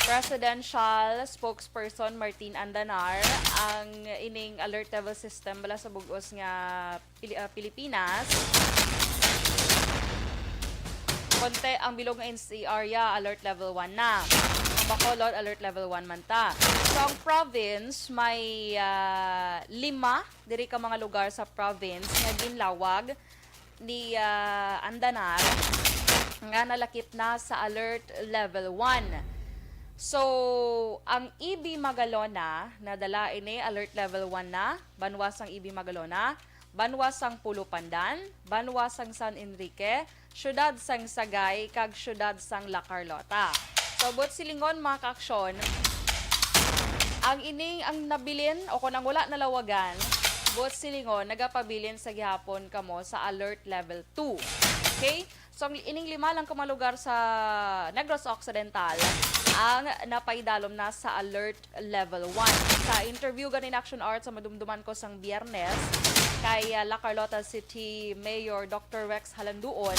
Presidential Spokesperson Martin Andanar ang ining alert level system bala sa bug-os nga Pili-, ah, Pilipinas. Konti ang bilog nga N C R area, alert level one na. Ang Bacolod, alert level one man ta. So, ang province, may, ah, lima diri ka mga lugar sa province nga ginlawag ni, ah, Andanar nga nalakip na sa alert level one. So, ang E B Magalona, nadala ini, alert level one na, banwa sang E B Magalona, banwa sang Pulo Pandan, banwa sang San Enrique, siyudad sang Sagay, kag siyudad sang La Carlota. So, buot silingon, mga kaaksyon, ang ining, ang nabilin o kung ang wala nalawagan, buot silingon, nagapabilin sa gihapon kamo sa alert level two. Okay? So, ang ining lima lang ka mga lugar sa Negros Occidental ang napaidalom na sa alert level one. Sa interview gani ni Action Arts, sa madumduman ko sang Biyernes kay, ah, La Carlota City Mayor Doctor Rex Halanduon,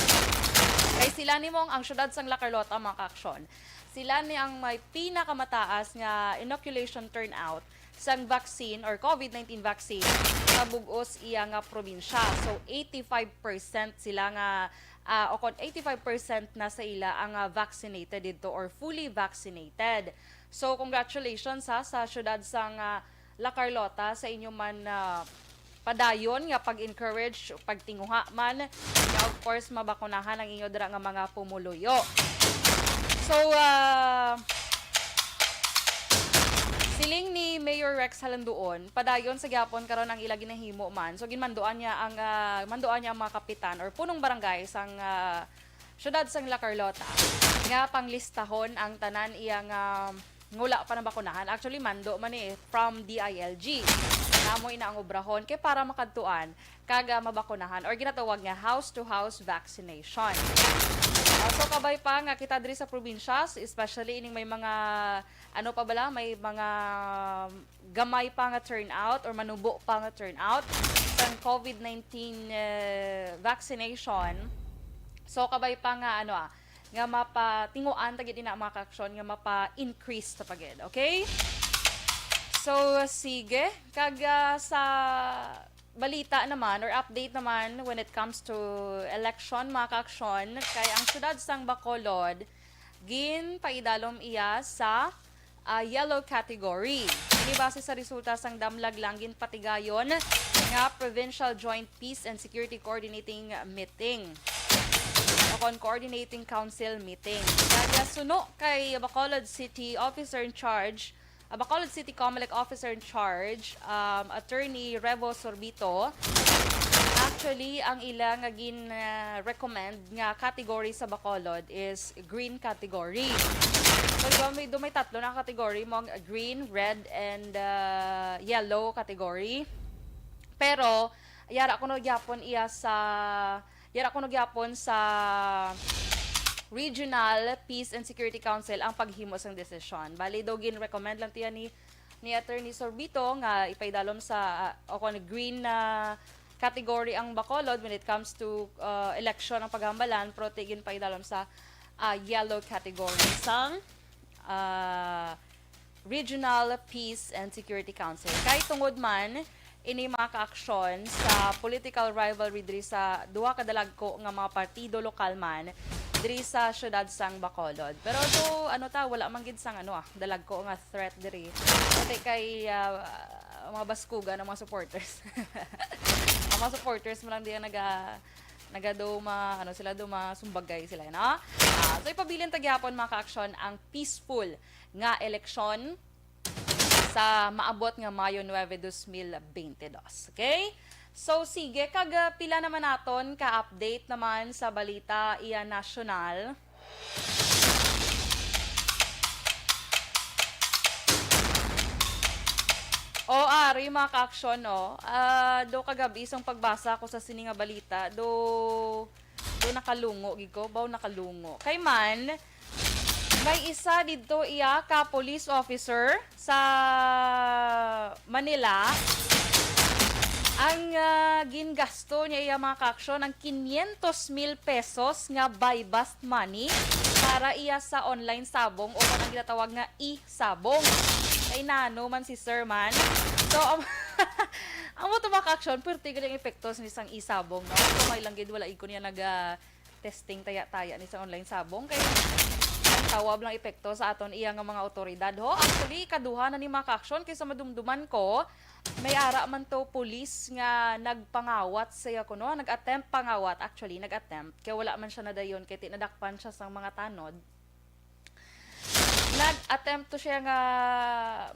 kay sila ni mong ang siyudad sang La Carlota, mga kaaksyon. Sila ni ang may pinakamataas nga inoculation turnout sang vaccine or COVID nineteen vaccine sa bug-os iya nga probinsya. So, eighty-five percent sila nga, ah, o kon eighty-five percent na sa ila ang, ah, vaccinated didto or fully vaccinated. So, congratulations, ha, sa siyudad sang, ah, La Carlota sa inyo man, ah, padayon nga pag-encourage, pagtinguha man nga, of course, mabakunahan ang inyo dira nga mga pumuluyo. So, ah, siling ni Mayor Rex Halanduon, padayon sa gyapon karon ang ila ginahimo man. So, ginmanduan niya ang, ah, manduan niya ang mga kapitan or punong barangay sang, ah, siyudad sang La Carlota nga panglistahon ang tanan iya nga, ah, nga wala pa nabakunahan. Actually, mando man ni from D I L G. Namo ina ang obrahon kay para makadtuan kag, ah, mabakunahan or ginatawag nga house-to-house vaccination. Ah, so, kabay pa nga kita diri sa probinsya, especially ining may mga, ano pa bala, may mga gamay pa nga turnout or manubo pa nga turnout sang COVID nineteen, eh, vaccination. So, kabay pa nga, ano, ah, nga mapatinguan ta gid ina, mga kaaksyon, nga mapa-increase ta pa gid, okay? So, sige. Kag, ah, sa balita naman or update naman when it comes to election, mga kaaksyon, kay ang siyudad sang Bacolod, ginpaidalom iya sa, ah, yellow category. Ini base sa resulta sang damlag lang ginpatigayon nga Provincial Joint Peace and Security Coordinating Meeting o kon Coordinating Council Meeting. Kaya suno kay Bacolod City Officer in Charge, ah, Bacolod City Comelec Officer in Charge, um, Attorney Revo Sorbito, actually, ang ila nga gin, ah, recommend nga category sa Bacolod is green category. So, di ba, may, do may tatlo na category, mo ang green, red, and, ah, yellow category. Pero, yara kuno gyapon iya sa, yara kuno gyapon sa Regional Peace and Security Council ang paghimo sang desisyon. Bali, daw gin-recommend lang tiya ni, ni Attorney Sorbito nga ipaidalom sa, ah, o kon green na category ang Bacolod when it comes to, ah, election ang paghambalan, pero ti ginpaidalom sa, ah, yellow category sang, ah, Regional Peace and Security Council. Kay tungod man ini mga kaaksyon sa political rivalry diri sa duha ka dalagko nga mga partido lokal man diri sa siyudad sang Bacolod. Pero do, ano ta, wala man gid sang, ano, ah, dalagko nga threat diri. Pati kay, ah, mga baskugan ang mga supporters. Ang mga supporters mo lang diyan naga, naga do ma-, ano sila, do masumbagay sila, no? Ah, so ipabilin ta gyapon, mga kaaksyon, ang peaceful nga eleksyon sa maabot nga Mayo nuebe, dos mil bente dos. Okay? So, sige, kag, ah, pila naman naton ka-update naman sa balita iya nasyonal. O R, Sorry, mga ka-aksyon, no? Ah, do kagabi sang pagbasa ko sa sini nga balita, do, do nakalungo gid ko, baw nakalungo. Kay man, may isa didto iya ka police officer sa Manila ang, ah, gingasto niya iya, mga ka-aksyon, ang quinientos mil pesos nga buy-bust money para iya sa online sabong o ang ginatawag nga e sabong. Kay nano man si Sir man. So, ang, ang mo to, mga ka-aksyon, perti gali ang epekto sa isang e-sabong, no? So, may lang gid, wala gid ko niya nag, ah, testing taya-taya ni sa online sabong. Kay ang tawab lang epekto sa aton iya nga mga awtoridad, ho. Actually, ikaduha na ni, mga ka-aksyon, kay sa madumduman ko, may ara man to pulis nga nagpangawat sa iya kuno, nag-attempt pangawat, actually, nag-attempt. Kay wala man siya nadayon, kay ti-, nadakpan siya sang mga tanod. Nag-attempt to siya nga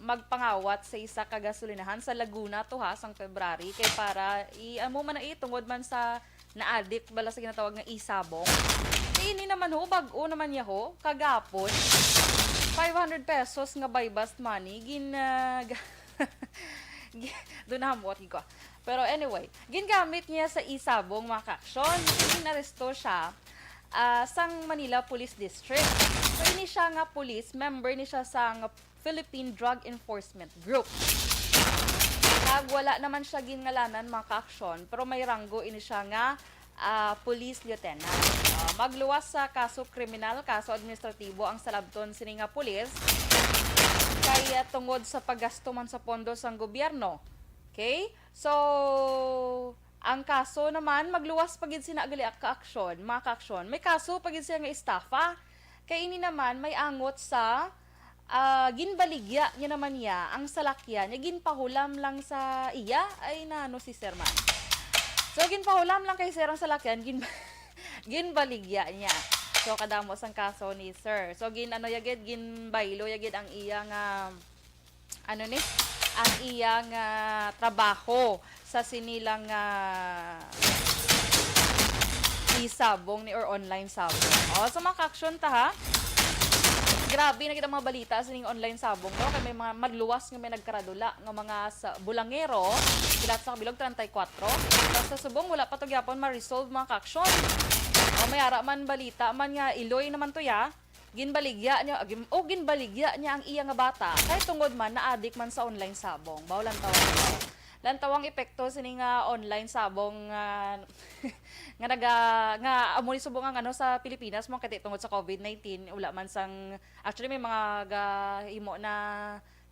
magpangawat sa isa ka gasolinahan sa Laguna to, ha, sang February, kay para i-, amo man na, eh, tungod man sa naadik bala sa ginatawag nga e-sabong. Kay ini naman ho, bag-o naman niya ho, kagapon, five hundred pesos nga buy-bust money, gin-, ah, ga-, gi-, do na, hamuot gid ko. Pero anyway, gingamit niya sa e-sabong, mga ka-aksyon. Ginaresto siya, ah, sang Manila Police District. So, ini siya nga police, member ni siya sang Philippine Drug Enforcement Group. Kag wala naman siya gingalanan, mga ka-aksyon, pero may ranggo ini siya nga, ah, police lieutenant. Ah, magluwas sa kaso kriminal, kaso administratibo ang salabton sini nga pulis kay, ah, tungod sa paggasto man sa pondo sang gobyerno. Okay? So, ang kaso naman, magluwas pa gid sina gali ka-aksyon, mga ka-aksyon. May kaso pa gid siya nga estafa. Kay ini naman, may angot sa, ah, ginbaligya niya naman niya ang salakyan niya, ginpahulam lang sa iya. Ay, nano si Sir man. So, ginpahulam lang kay Sir ang salakyan, gin-, ginbaligya niya. So, kadamo sang kaso ni Sir. So, gin-, ano ya gid, ginbaylo ya gid ang iya nga ano ni, ang iyang, ah, trabaho sa sini lang, ah, e-sabong ni or online sabong. O, so, mga ka-aksyon ta, ha. Grabe na gid ang mga balita sa ning online sabong, no? Kay may mga madluwas nga may nagkaradula nga mga sa bulangero, sila sa kabilog treinta y cuatro. Pero sa subong, wala pa to gyapon ma-resolve, mga ka-aksyon. O, may ara man balita man nga iloy naman to, ya. Ginbaligya niya, gin-, o ginbaligya niya ang iya nga bata, kay tungod man naadik man sa online sabong. Baw, lantaw, lantaw ang epekto sini nga online sabong nga, nga naga-, nga amo ni subong ang ano sa Pilipinas mo, kay tungod sa covid nineteen, wala man sang, actually, may mga gahimo na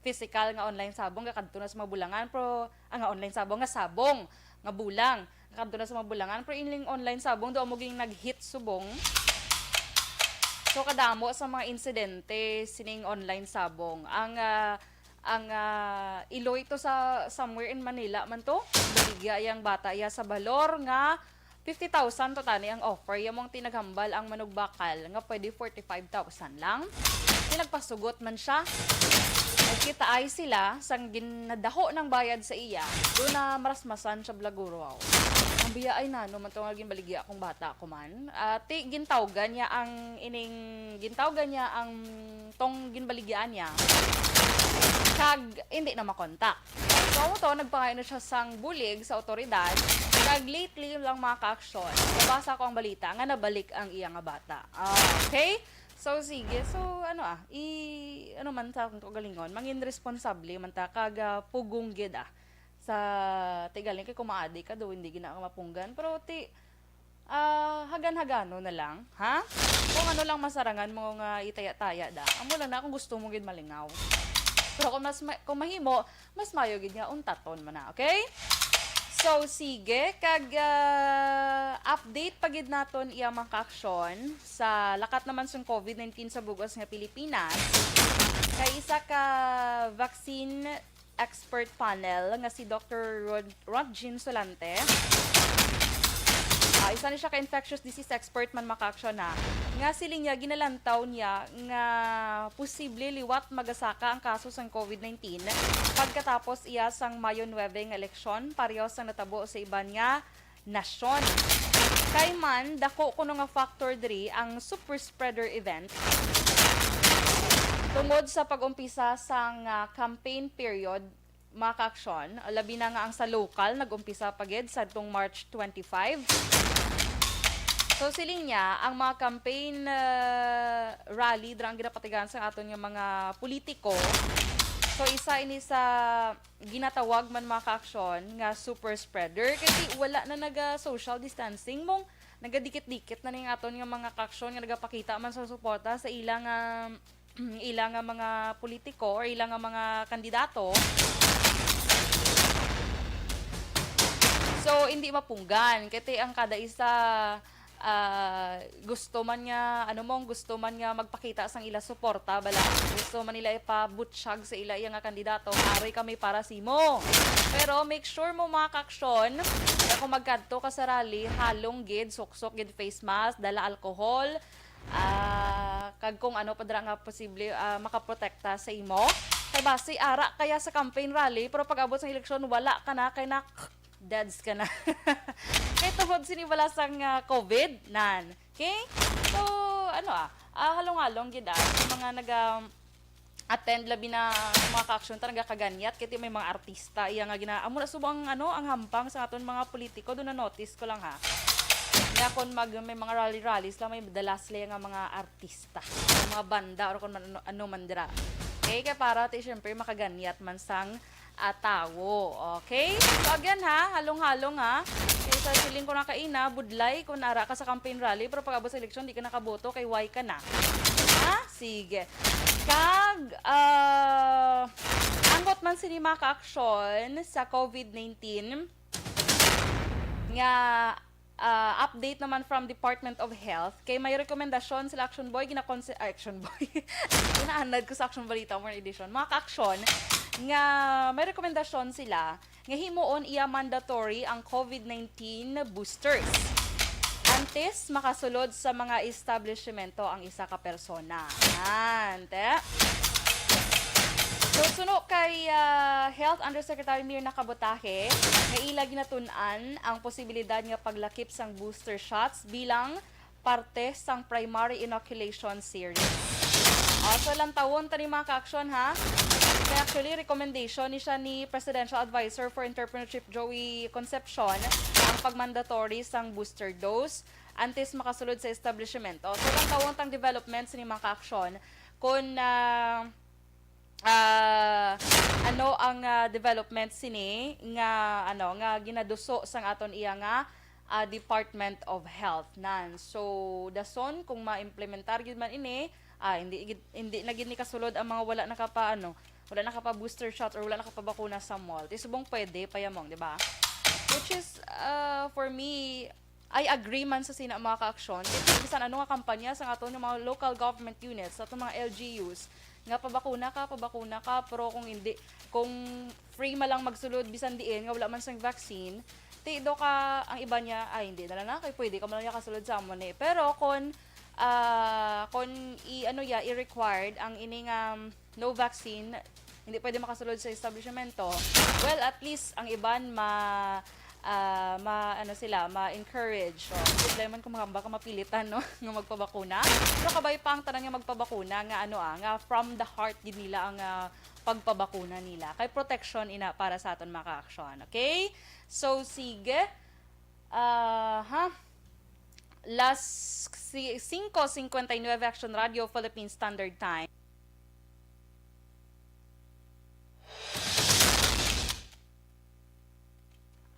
physical nga online sabong, gakadto na sa mga bulangan, pero, ah, nga online sabong, nga sabong, nga bulang, gakadto na sa mga bulangan, pero ining online sabong, do amo ging nag-hit subong. So, kadamo sa mga insidente sining online sabong. Ang, ah, ang, ah, iloy to sa somewhere in Manila man to. Baligya yang bata iya sa balor nga fifty thousand to tani ang offer, ya mong tinaghambal ang manugbakal nga pwede forty-five thousand lang. Ti nagpasugot man siya. Nagkitaay sila sang ginadaho ng bayad sa iya. Doon na marasmasan siya, blaguruaw. Ang biya ay nano man to nga ginbaligya akong bata ko man. Ah, ti gintawgan niya ang ining, gintawgan niya ang tong ginbaligyaan niya. Kag hindi na makontak. So, amo to, nagpangayo na siya sang bulig sa awtoridad. Kag lately lang, mga ka-aksyon, nabasa ko ang balita nga nabalik ang iya nga bata. Ah, okay? So, sige. So, ano, ah, i-, ano man sa akong kaugalingon, mangin responsable man ta kag, ah, pugong gid, ah, sa tigaling kay kung maadi ka do, hindi gid na ka mapunggan. Pero ti, ah, hagan-hagano na lang, ha? Kung ano lang masarangan mo nga itaya-taya da. Amo lang na kung gusto mo gid malingaw. Pero kung mas ma-, kung mahimo, mas mayo gid nga untaton mo na, okay? So, sige, kag, ah, update pa gid naton iya, mga ka-aksyon, sa lakat naman sang covid nineteen sa bug-os nga Pilipinas. Kay isa ka vaccine expert panel nga si Doctor Rod-, Rodgin Solante. Ah, isa ni siya ka infectious disease expert man, mga ka-aksyon, ha, nga siling niya, ginalantaw niya nga posible liwat magasaka ang kaso sang covid nineteen pagkatapos iya sang Mayo nuebe nga eleksyon, pareho sang natabo sa iban nga nasyon. Kay man, dako kuno nga factor diri ang super spreader event tungod sa pag-umpisa sang, ah, campaign period mga kaaksyon, labi na nga ang sa lokal nag-umpisa pa gid sadtong March twenty-five. So, siling niya, ang mga campaign, ah, rally dira ang ginapatigaran sa aton nga mga politiko. So, isa ini sa ginatawag man, mga kaaksyon, nga super spreader, kay wala na naga-social distancing, mong nagadikit-dikit na ning aton nga mga kaaksyon nga nagapakita man sa suporta sa ila nga ila nga mga politiko or ila nga mga kandidato. So, hindi mapunggan. Kay ang kada isa, ah, gusto man nga, ano mong, gusto man nga magpakita sang ila suporta, bala. Gusto man nila ipabutyag sa ila iya nga kandidato, "Ari kami para simo." Pero make sure mo, mga kaaksyon, nga kung magkadto ka sa rally, halong gid, suksok gid face mask, dala alcohol, ah, kag kung ano pa dira nga posible, ah, makaprotekta sa imo. Kay basi ara kaya sa campaign rally, pero pag abot sa eleksyon, wala ka na, kay na, deads ka na. Kay tungod sini bala sang, ah, COVID, nan. Okay? So, ano, ah, ah, halong-halong gid, ah, sa mga naga-attend, labi na ang mga kaaksyon, talaga kaganyat, kay may mga artista, iya nga gina-, amo na subong ang, ano, ang hampang sa aton mga politiko, do na-notice ko lang, ha. Nga kung mag-, may mga rally-rally sila, may dala sila nga mga artista, mga banda, or kung man, ano, ano man dira. Okay? Kay para, ti, syempre, makaganyat man sang, ah, tawo. Okay? So, again, ha, halong-halong, ha. Kay sa siling ko na kaina, budlay kung ara ka sa campaign rally, pero pag abot sa eleksyon, di ka nakaboto, kay why ka na? Ha? Sige. Kag, ah, anggot man sini, mga kaaksyon, sa COVID nineteen nga, ah, update naman from Department of Health, kay may rekomendasyon sila, Action Boy, ginakonse-, ah, Action Boy. Ginaanad ko sa Action Balita Morning Edition. Mga kaaksyon, nga may rekomendasyon sila nga himuon iya mandatory ang COVID nineteen boosters antes makasulod sa mga establishmento ang isa ka persona. Yan, te. So, suno kay, ah, Health Undersecretary Mirna Cabotaje, nga ila ginatun-an ang posibilidad nga paglakip sang booster shots bilang parte sang primary inoculation series. Ah, so, lantawon ta ni, mga kaaksyon, ha. Kay actually, recommendation ni siya ni Presidential Advisor for Entrepreneurship Joey Concepcion ang pag-mandatory sang booster dose antes makasulod sa establishmento. So, lantawon tang developments ni, mga kaaksyon, kung, ah, ah, ano ang, ah, development sini nga, ano, nga ginaduso sang aton iya nga, ah, Department of Health, nan. So, dason kung ma-implementar gyud man ini, ah, hindi gid, hindi na gid ni kasulod ang mga wala nakapa, ano, wala nakapa booster shot or wala nakapabakuna sa mall. Ti subong pwede pa yamong, di ba? Which is, ah, for me, I agree man sa sina, mga kaaksyon. Kay bisan ano nga kampanya sa aton nga mga local government units, sa aton mga L G Us, nga pabakuna ka, pabakuna ka, pero kung hindi, kung free man lang magsulod bisan diin nga wala man sang vaccine, ti do ka, ang iba niya, "Ay, hindi na lang na, kay pwede ka man lang niya kasulod sa amon eh." Pero kung, ah, kung i-, ano ya, i-required ang ining, um, no vaccine, hindi pwede makasulod sa establishmento, well, at least ang iban ma-, ah, ma-, ano sila, ma-encourage. So, problema kung mga baka mapilitan, no, nga magpabakuna. Pero kabay pa ang tanan nga magpabakuna nga, ano, ah, nga from the heart gid nila ang, ah, pagpabakuna nila. Kay protection ina para sa aton, mga kaaksyon. Okay? So, sige. Ah, ha? Las si-, cinco cincuenta y nueve, Action Radio, Philippine Standard Time.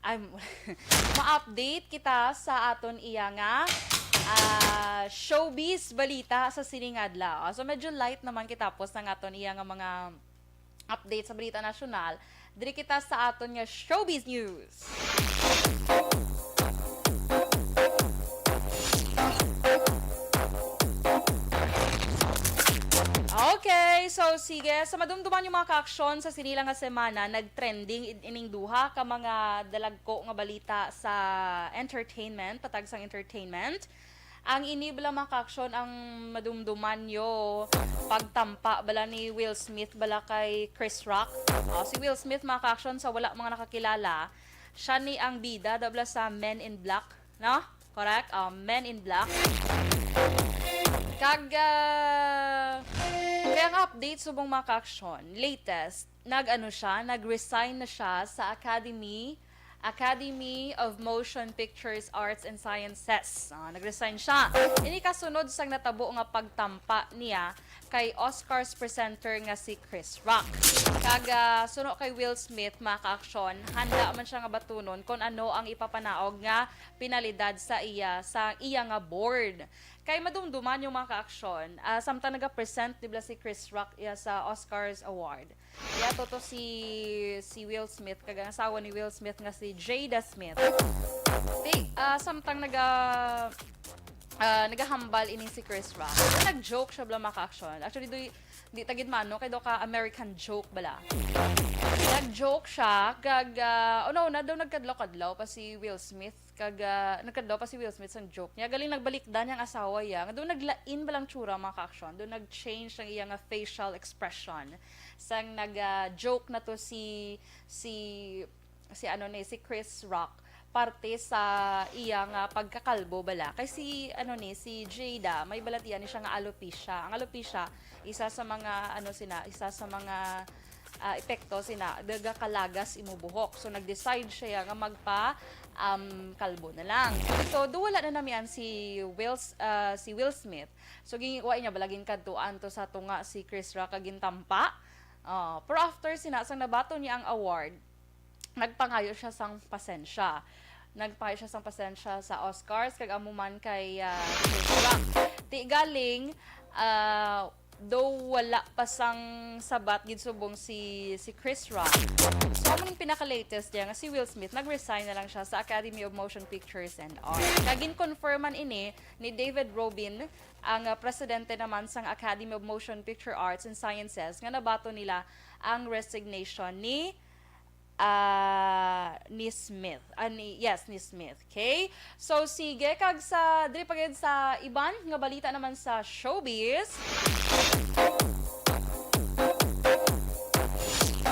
Ay, ma-update kita sa aton iya nga, ah, showbiz balita sa sining adlaw. So, medyo light naman kita po sa aton iya nga mga update sa balita nasyonal. Diri kita sa aton nga showbiz news. Okay, so sige, sa madumduman yung mga kaaksyon sa sinila nga semana, nag-trending in-, ining duha ka mga dalagko nga balita sa entertainment, patag sang entertainment. Ang ini bala, mga kaaksyon, ang madumduman nyo, pagtampa bala ni Will Smith bala kay Chris Rock. Oh, si Will Smith, mga kaaksyon, sa wala mga nakakilala, siya ni ang bida daw bala sa Men in Black, no? Correct? Oh, Men in Black. Kag, ah, Kaya ang update subong, mga ka-aksyon, latest, nag-ano siya, nag-resign na siya sa Academy, Academy of Motion Pictures Arts and Sciences. Ah, nag-resign siya. Ini kasunod sang natabo nga pagtampa niya kay Oscars presenter nga si Chris Rock. Kag, ah, suno kay Will Smith, mga ka-aksyon, handa man siya nga batunon kung ano ang ipapanaog nga penalidad sa iya, sa iya nga board. Kay madumduman yung, mga ka-aksyon, ah, samtang naga-present, di ba, si Chris Rock, iya, sa Oscars Award. Iya, to, to si, si Will Smith, kag ang asawa ni Will Smith nga si Jada Smith. Di, ah, samtang naga, ah, nagahambal ini si Chris Rock. Nag-joke siya, bala, mga ka-aksyon. Actually, di, di ta gid maano, kay daw ka American joke, bala. Nag-joke siya, kag, ah, una-una daw nagkadlaw-kadlaw pa si Will Smith, kag, ah, nagkadlaw pa si Will Smith sang joke niya. Galing nagbalikdan yang asawa iya. Nga daw naglain bala ang tsura, mga ka-aksyon. Daw nag-change ang iya nga facial expression. Sang nag, ah, joke na to si, si, si ano ni, si Chris Rock. Parte sa iya nga pagkakalbo bala. Kay si, ano ni, si Jada, may balatian ni siya nga alopecia. Ang alopecia, isa sa mga, ano sina, isa sa mga, ah, epekto sina, nagakalagas imo buhok. So, nag-decide siya nga magpa, um, kalbo na lang. So, do wala na namian si Will, ah, si Will Smith. So, gin-, wa niya bala ginkadtuan to sa tunga si Chris Rock kag gintampa. Ah, pero after sina, sang nabaton niya ang award, nagpangayo siya sang pasensya. Nagpangayo siya sang pasensya sa Oscars, kag amo man kay, ah, Chris Rock. Ti galing, ah, daw wala pa sang sabat gid subong si, si Chris Rock. So, amo ning pinaka-latest niya nga si Will Smith, nag-resign na lang siya sa Academy of Motion Pictures and Arts. Kag gin-confirm man ini ni David Rubin, ang, ah, presidente naman sang Academy of Motion Picture Arts and Sciences, nga nabaton nila ang resignation ni, ah, ni Smith. Ah, ni, yes, ni Smith. Okay? So, sige, kag sa, diri pa gid sa iban nga balita naman sa showbiz.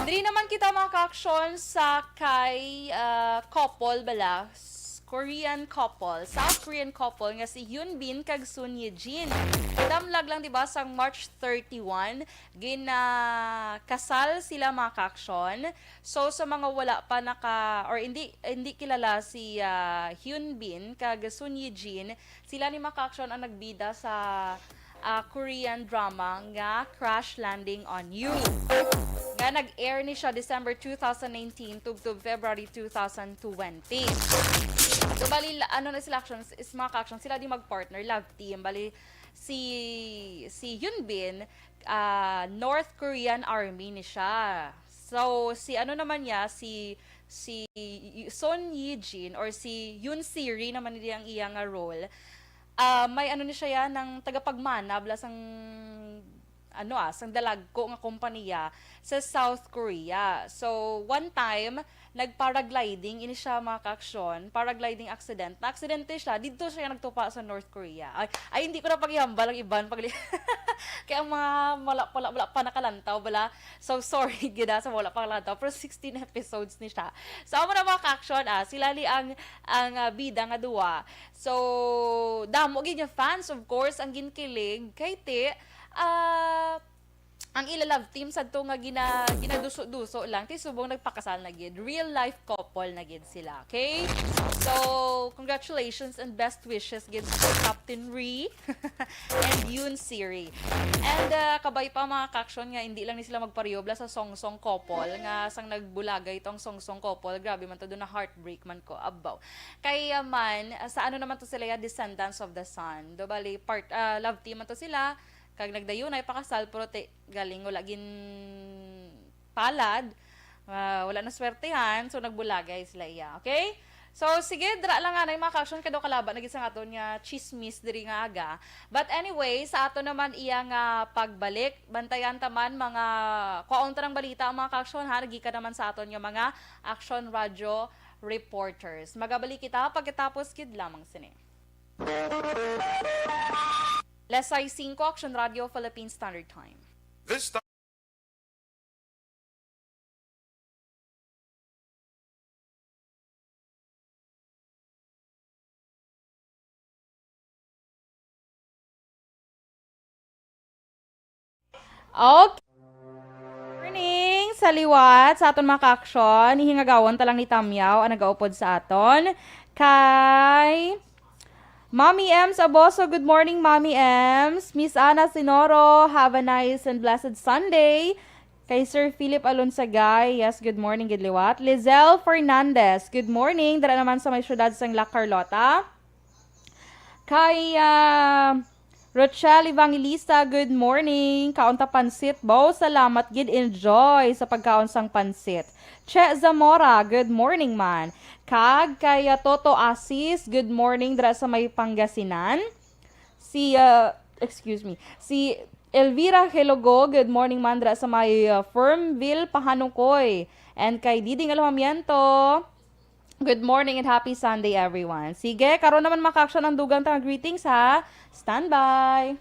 Diri naman kita, mga ka-aksyon, sa kay, ah, couple bala, s-, Korean couple, South Korean couple nga si Hyun Bin kag Sun Ye Jin. Damlag lang, di ba, sang March thirty-one, ginakasal sila, mga ka-aksyon. So, sa mga wala pa naka, or hindi, hindi kilala si, ah, Hyun Bin kag Sun Ye Jin, sila ni, mga ka-aksyon, ang nagbida sa, ah, Korean drama nga Crash Landing on You, nga nag-air ni siya December two thousand nineteen tubtob February two thousand twenty. So, bali, la-, ano na sila, action, is, mga ka-aksyon, sila di mag-partner, love team. Bali, si, si Hyun Bin, ah, North Korean Army ni siya. So, si ano naman niya, si, si Y-, Son Yi Jin or si Yoon Siri naman ni ang iya nga role. Ah, may ano ni siya yan, ng tagapagmana bala sang, ano, ah, sang dalagko nga kompanya sa South Korea. So, one time, nag-paragliding ini siya, mga ka-aksyon, paragliding accident. Na-aksidente siya, didto siya nagtupa sa North Korea. Ay, ay, hindi ko na paghihambal ang iban pagli-, kaya ang mga wala, wala, wala pa nakalantaw, bala. So, sorry, gid, ah, sa wala pa nakalantaw. Pero sixteen episodes ni siya. So, amo na, mga ka-aksyon, ah, sila ni ang, ang, ah, bida nga duwa. So, damo gid nga fans, of course, ang ginkilig kay ti, ah, ang ila love team sadto nga gina-, ginaduso-duso lang, ti subong nagpakasal na gid. Real life couple na gid sila, okay? So, congratulations and best wishes gid sa Captain Ri and Yoon Siri. And, ah, kabay pa, mga ka-aksyon, nga hindi lang ni sila magpareho bala sa Song Song couple, nga sang nagbulagay tong Song Song couple, grabe man to, do na-heartbreak man ko, abaw. Kay, ah, man, ah, sa ano naman to sila, ya, Descendants of the Sun. Do bali, part, ah, love team man to sila, kag nagdayunay pakasal, pero ti galing wala gin palad, ah, wala na swertihan, so nagbulagay sila iya, okay? So, sige, dira lang anay, mga ka-aksyon, kay daw kalaba na gid sang aton nga chismis diri nga aga. But anyway, sa ato naman iya nga pagbalik, bantayan ta man mga kwaon ta ng balita, mga ka-aksyon, ha, nagikan naman sa aton nga mga Aksyon Radyo reporters. Magabalik kita pagkatapos gid lamang sini. Alas sais singko, Aksyon Radyo, Philippine Standard Time. This time. Okay. Morning sa liwat sa aton mga ka-aksyon. Hingagawon ta lang ni Tamyaw ang nagaupod sa aton. Kay Mommy Ems Aboso, good morning, Mommy Ems. Miss Ana Sinoro, have a nice and blessed Sunday. Kay Sir Philip Alonsagay, yes, good morning, good liwat. Lizelle Fernandez, good morning. Dara naman sa may syudad sang La Carlota. Kay, ah, Rochelle Evangelista, good morning. Kaon ta pansit, bo. Salamat gid, enjoy sa pagkaon sang pansit. Che Zamora, good morning man. Kag kay, ah, Toto Asis, good morning dira sa may Pangasinan. Si, ah, excuse me, si Elvira Helogo, good morning man dira sa may, ah, Fernville, Pahanukoy. And kay Diding Alojamiento, good morning and happy Sunday, everyone. Sige, karon naman, mga ka-aksyon, ang dugang ta nga greetings, ha. Standby.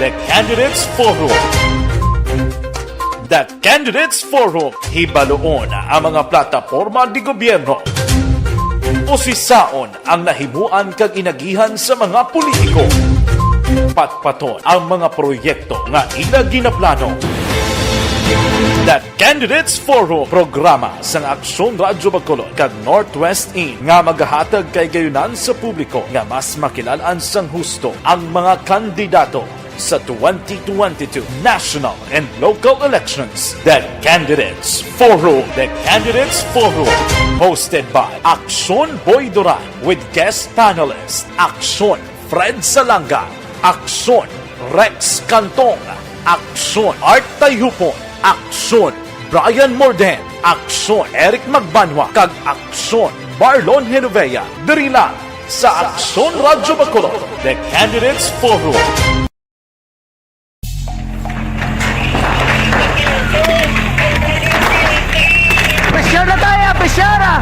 The Candidates Forum. The Candidates Forum. Hibaluon ang mga plataporma de gobyerno. Usisaon ang nahimuan kag inagihan sa mga politiko. Patpaton ang mga proyekto nga ila ginaplano. The Candidates Forum, programa sang Aksyon Radyo Bacolod kag Northwest In nga magahatag kaayuhan sa publiko nga mas makilal-an sang husto ang mga kandidato sa twenty twenty-two national and local elections. The Candidates Forum. The Candidates Forum, hosted by Aksyon Boy Duran with guest panelist Aksyon Fred Salanga, Aksyon Rex Cantong, Aksyon Art Tayhupon, Aksyon Brian Morden, Aksyon Eric Magbanwa, kag Aksyon Marlon Genovea, diri lang sa Aksyon Radyo Bacolod, The Candidates Forum. Pressure na tayo! Pressure na!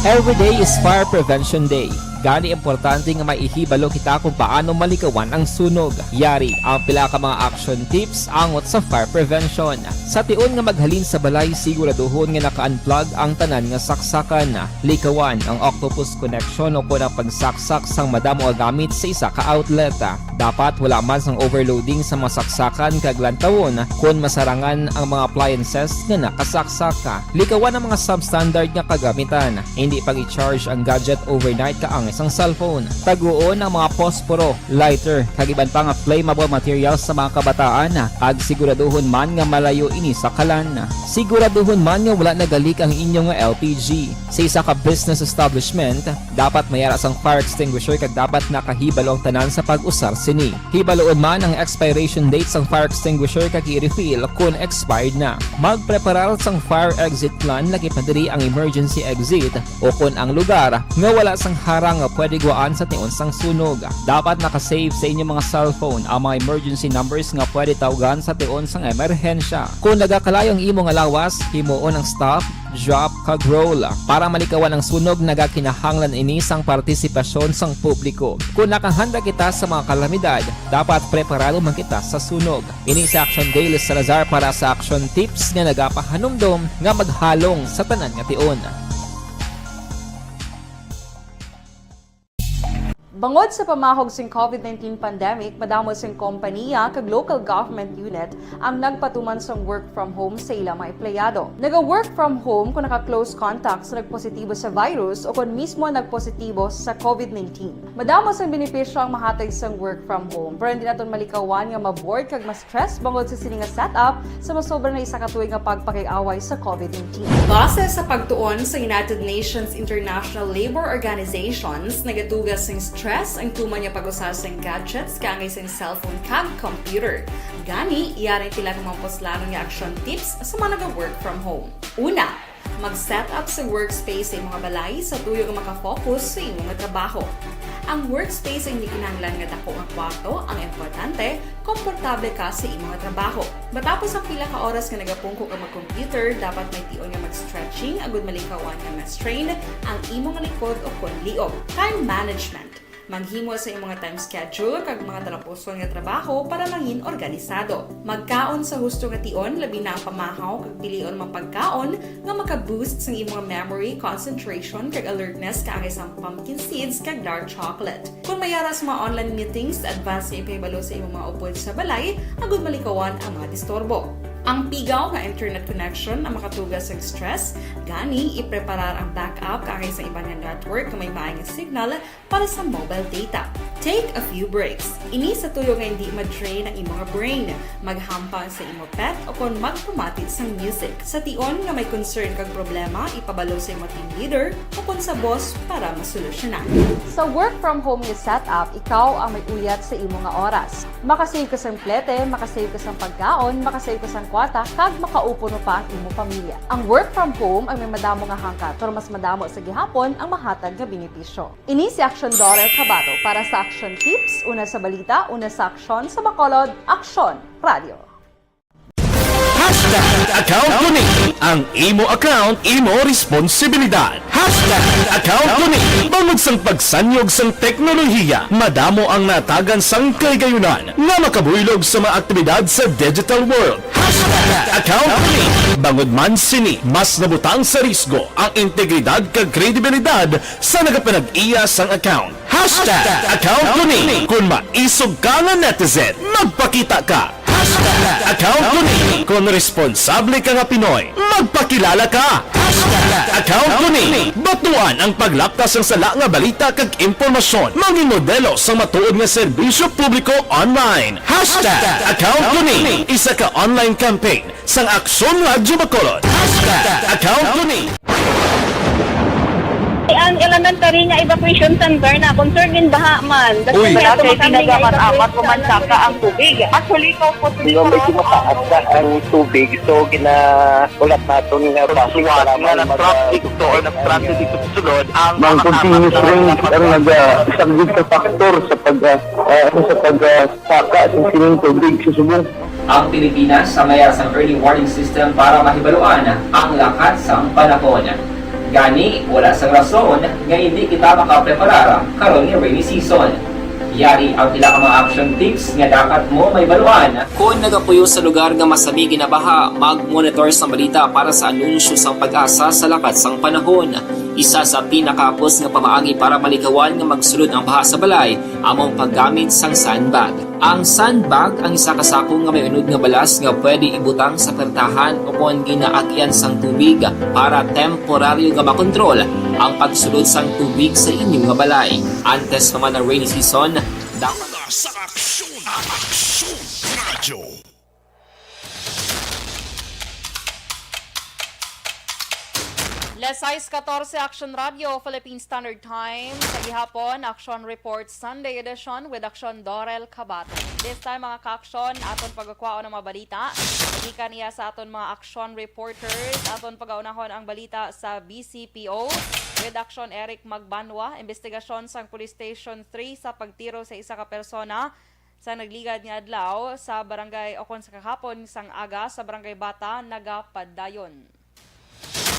Every day is Fire Prevention Day. Gani, importante nga may ihibalo kita kung paano malikawan ang sunog. Yari ang pila ka mga action tips angot sa fire prevention. Sa tion nga maghalin sa balay, siguraduhon nga naka-unplug ang tanan nga saksakan. Likawan ang octopus connection o kon ang pagsaksak sang madamo nga gamit sa isa ka outlet. Dapat wala man sang overloading sa mga saksakan kag lantawon kon masarangan ang mga appliances nga nakasaksak. Likawan ang mga substandard nga kagamitan. Hindi pag-i-charge ang gadget overnight kaangay sang cellphone. Taguon ang mga posporo, lighter, kag iban pa nga flammable materials sa mga kabataan, kag siguraduhon man nga malayo ini sa kalan. Siguraduhon man nga wala nagalik ang inyo nga L P G. Sa isa ka business establishment, dapat may ara sang fire extinguisher kag dapat nakahibalo ang tanan sa pag-usar sini. Hibaluon man ang expiration date sang fire extinguisher kag i-refill kon expired na. Magpreparar sang fire exit plan, lakip na diri ang emergency exit o kon ang lugar nga wala sang harang nga pwede guwaan sa tion sang sunog. Dapat naka-save sa inyong mga cellphone ang mga emergency numbers nga pwede tawgan sa tion sang emerhensya. Kon nagakalayo ang imo nga lawas, himuon ang stop, drop, kag roll. Para malikawan ang sunog, nagakinahanglan ini sang partisipasyon sang publiko. Kon nakahanda kita sa mga kalamidad, dapat preparado man kita sa sunog. Ini si Action Dale Salazar para sa Action Tips nga nagapahanumdom nga maghalong sa tanan nga tion. Bangod sa pamahog sing COVID nineteen pandemic, madamo sing kompanya kag local government unit ang nagpatuman sang work from home sa ila mga empleyado. Naga-work from home kon naka-close contact sa nagpositibo sa virus o kon mismo nagpositibo sa COVID nineteen. Madamo sang benepisyo ang mahatag sang work from home, pero hindi naton malikawan nga ma-bored kag ma-stress bangod sa sini nga setup sa masobra na isa ka tuig nga pagpakiaway sa COVID nineteen. Base sa pagtuon sa United Nations International Labour Organizations, nagatuga sing stress ang tuman nga pag-usa sing gadgets kaangay sing cellphone kag computer. Gani, yari ang pila ka mga puslanon nga action tips sa mga naga-work from home. Una, mag-set up sa workspace sa imong balay sa tuyo nga makafocus sa imong trabaho. Ang workspace ay hindi kinahanglan nga dako nga kwarto, ang importante, komportable ka sa imo nga trabaho. Matapos ang pila ka oras nga nagapungko ka mag-computer, dapat may tion nga mag-stretching agud malikawan nga ma-strain ang imo nga likod o kon liog. Time management. Maghimo sa imo nga time schedule kag mga talapuson nga trabaho para mangin organisado. Magkaon sa husto nga tion, labi na ang pamahaw kag pilion mga pagkaon nga maka-boost sang imo nga memory, concentration, kag alertness kaangay sang pumpkin seeds kag dark chocolate. Kung may ara sa mga online meetings, advance nga ipahibalo sa imong mga upod sa balay agud malikawan ang mga disturbo. Ang pigaw nga internet connection ang makatuga sang stress, gani ipreparar ang backup kaangay sa iban nga network nga may maay nga signal para sa mobile data. Take a few breaks. Ini sa tuyo nga hindi ma-drain ang imo nga brain. Maghampang sa imo pet o kon magpamati sang music. Sa tion nga may concern kag problema, ipabalo sa imo team leader o kon sa boss para masolusyonan. Sa work from home nga setup, ikaw ang may uyat sa imo nga oras. Makasave ka sang plete, makasave ka sang pagkaon, makasave ka sang kwarta, kag makaupo pa ang imo pamilya. Ang work from home ay may madamo nga hangkat, pero mas madamo sa gihapon ang mahatag nga benepisyo. Ini si Aksyon Dorel Cabato para sa Aksyon Tips, una sa balita, una sa aksyon, sa Bacolod, Aksyon Radio. Hashtag account ko ni. Ang imo account, imo responsibilidad. Hashtag account ko ni. Bangod sang pagsanyog sang teknolohiya, madamo ang natagan sang kahigayonan nga makabuylog sa mga aktibidad sa digital world. Hashtag account ko ni. Bangod man sini, mas nabutang sa risgo ang integridad kag kredibilidad sa nagapanag-iya sang account. Hashtag account ko ni. Kung maisog ka nga netizen, magpakita ka. Hashtag account ko ni. Kung responsable ka nga Pinoy, magpakilala ka. Hashtag account ko ni. Batuan ang paglapta sang sala nga balita kag impormasyon. Mangin modelo sang matuod nga serbisyo publiko online. Hashtag account ko ni. Isa ka online campaign sang Aksyon Radyo Bacolod. Hashtag account ko ni. Ang elementary nga evacuation center na concerned in baha man. Uy. Wala kay ginagamat-amat ko man saka ang tubig. Actually, ko po. Medyo mataas na ang tubig, so ginaulat naton nga basi para nga nag-traffic to or nag-transit dito sa sulod ang mga continuous rain ang nag-subject sa factor sa pag uh, sa pag uh, Saka sa sining tubig sa subong. Ang Pilipinas ang may sang early warning system para mahibaluan ang lakat sang panahon. Gani, wala sang rason nga hindi kita makapreparar karon nga rainy season. Yari ang pila ka mga action tips nga dapat mo mahibaluan. Kon nagapuyo sa lugar nga masami ginabaha, mag-monitor sang balita para sa anunsyo sang PAGASA sa lakat sang panahon. Isa sa pinakahapos nga pamaagi para malikawan nga magsulod ang baha sa balay amo ang paggamit sang sandbag. Ang sandbag ang isa ka sako nga may unod nga balas nga pwede ibutang sa pertahan o kon ginaagyan sang tubig para temporaryo nga makontrol ang pagsulod sang tubig sa inyo nga balay. Antes pa man ang rainy season, dapat sa aksyon, aksyon, radyo. Las sais katorse, Action Radio, Philippine Standard Time. Sa gihapon, Action Report Sunday Edition with Action Dorel Cabato. This time, mga ka-action, aton pagakwaon ang mga balita. Gikan niya sa aton mga action reporters, aton pagaunahon ang balita sa B C P O with Action Eric Magbanwa. Investigasyon sang Police Station three sa pagtiro sa isa ka persona sa nagligad nga adlaw sa barangay o kon sa kahapon sang aga sa Barangay Bata nagapadayon.